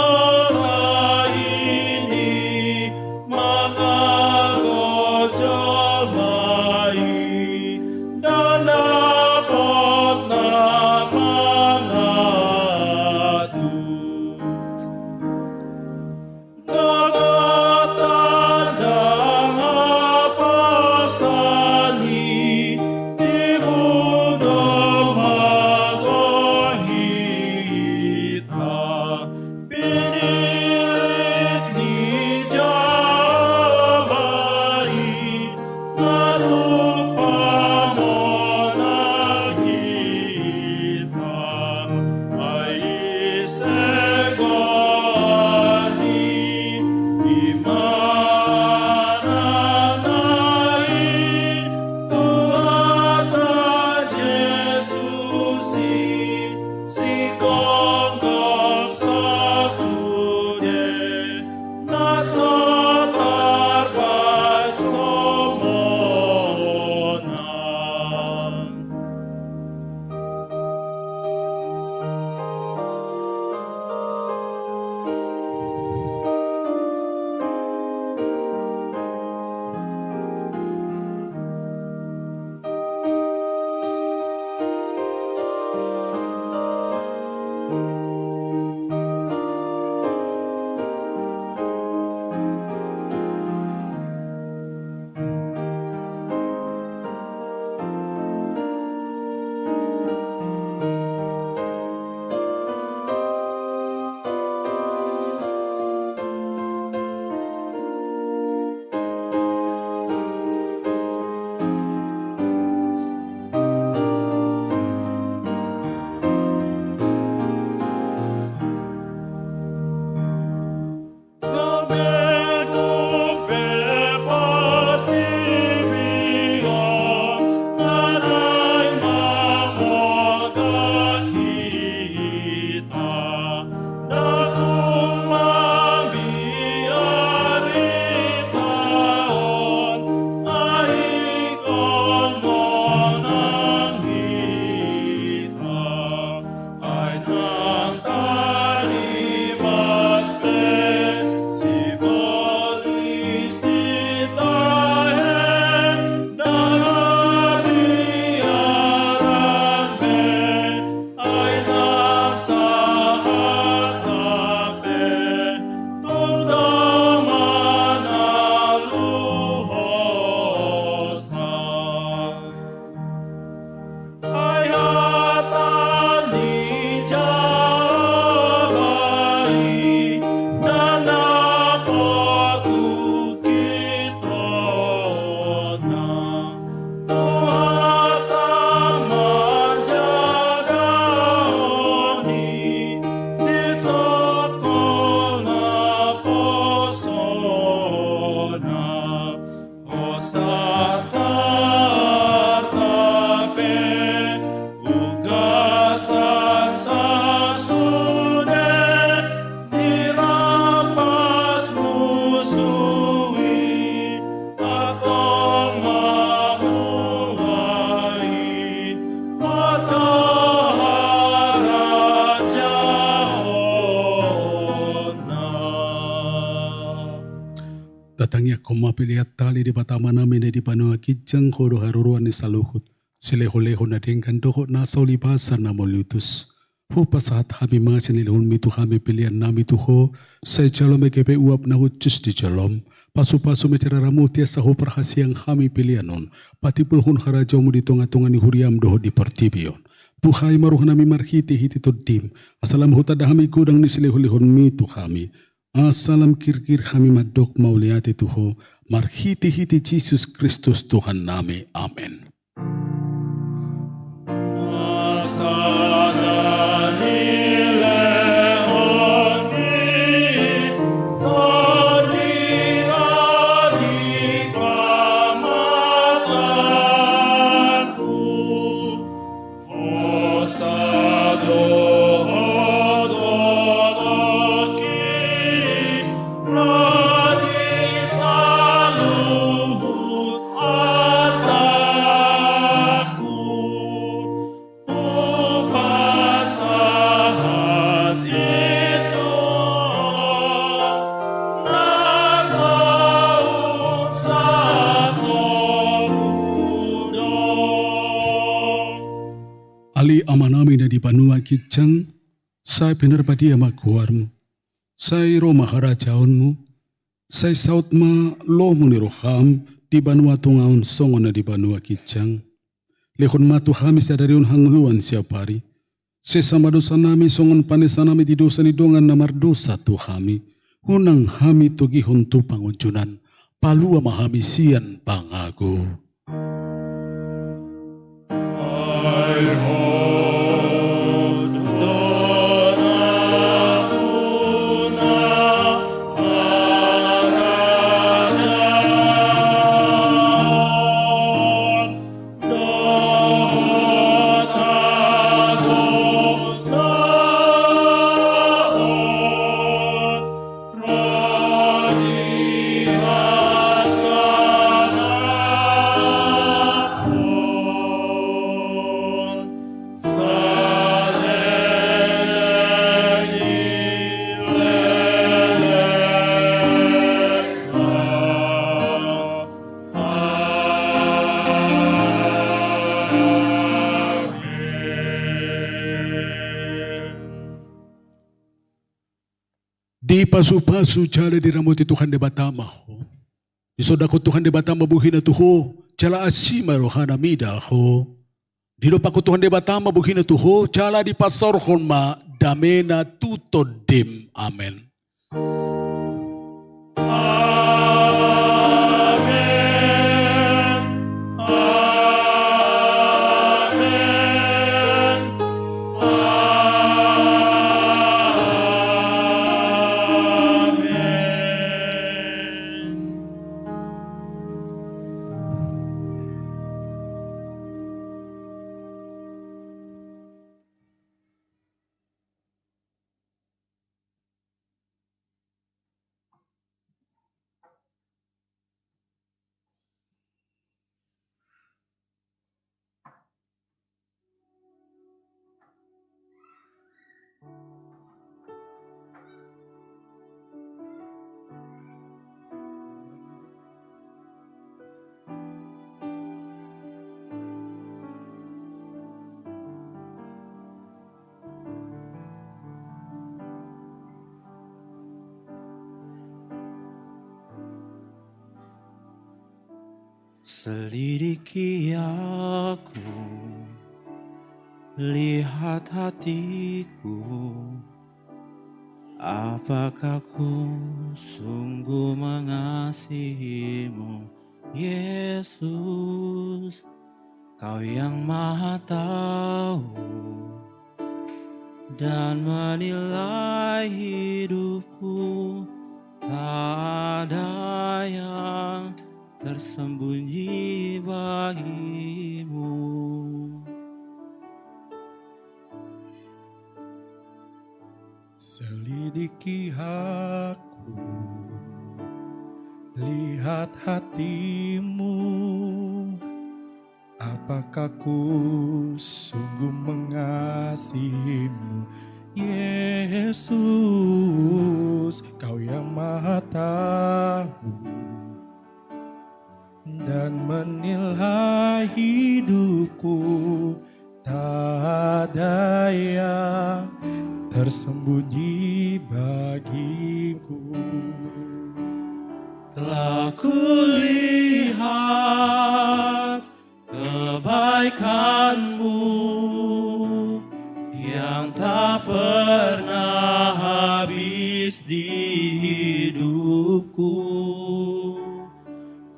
Tatangianghon ma pelean tali Debata Amanami na di banua ginjang, Ho do haroroan ni saluhut silehonlehon na denggan dohot nasa ulipasan na mauliutus. Hupasahat hami ma silehonlehonmi tu hami peleannami tu Ho, sai jalo ma gabe uap na hushus di jolom. Pasupasu ma jala ramoti asa huparhaseang hami pelean on patimbulhon harajaonmu di tongatonga ni huriam dohot di portibi on. Buhai ma rohanami marhitehite Tondim, asa lam hutanda hami godang ni silehonlehonmi tu hami. Asa lam girgir hami mandok mauliate tu Ho, marhitehite Jesus Kristus Tuhannami. Amen. Hosa do Ho dohot ongki, ro di saluhut atangku. Hupasahat i tu Ho, na so unsathon hu do. Ale Amanami na di banua ginjang, sai pinarbadia ma goarmu, sai ro ma harajaonmu, sai saut ma lomo ni roham di banua tonga on songon na di banua ginjang. Lehon ma tu hami sadari on hangoluan siapari. Sesa ma dosanami songon panesanami di dosa ni dongan na mardosa tu hami. Unang hami togihon tu pangunjunan, palua ma hami sian pangago. Dipasupasu jala diramoti Tuhan Debata ma ho. Disondangkon Tuhan Debata ma bohina tu ho, jala asi ma rohana mida ho. Didompakhon Tuhan Debata ma bohina tu ho, jala dipasaorhon ma damena tu tondim. Amen. Amen. Amen. Amen. Selidiki aku, lihat hatiku, apakah ku sungguh mengasihimu, Yesus? Kau yang Maha Tahu dan menilai hidupku, tak ada yang tersembunyi bagimu. Selidiki aku, lihat hatimu, apakah ku sungguh mengasihimu, Yesus? Kau yang Maha Tahu Inilah hidupku, tak ada yang tersembunyi bagiku. Telah kulihat kebaikanmu yang tak pernah habis di hidupku.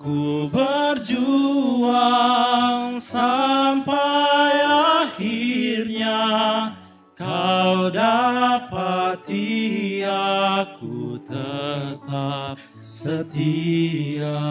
Ku berjuang sampai akhirnya, kau dapati aku tetap setia.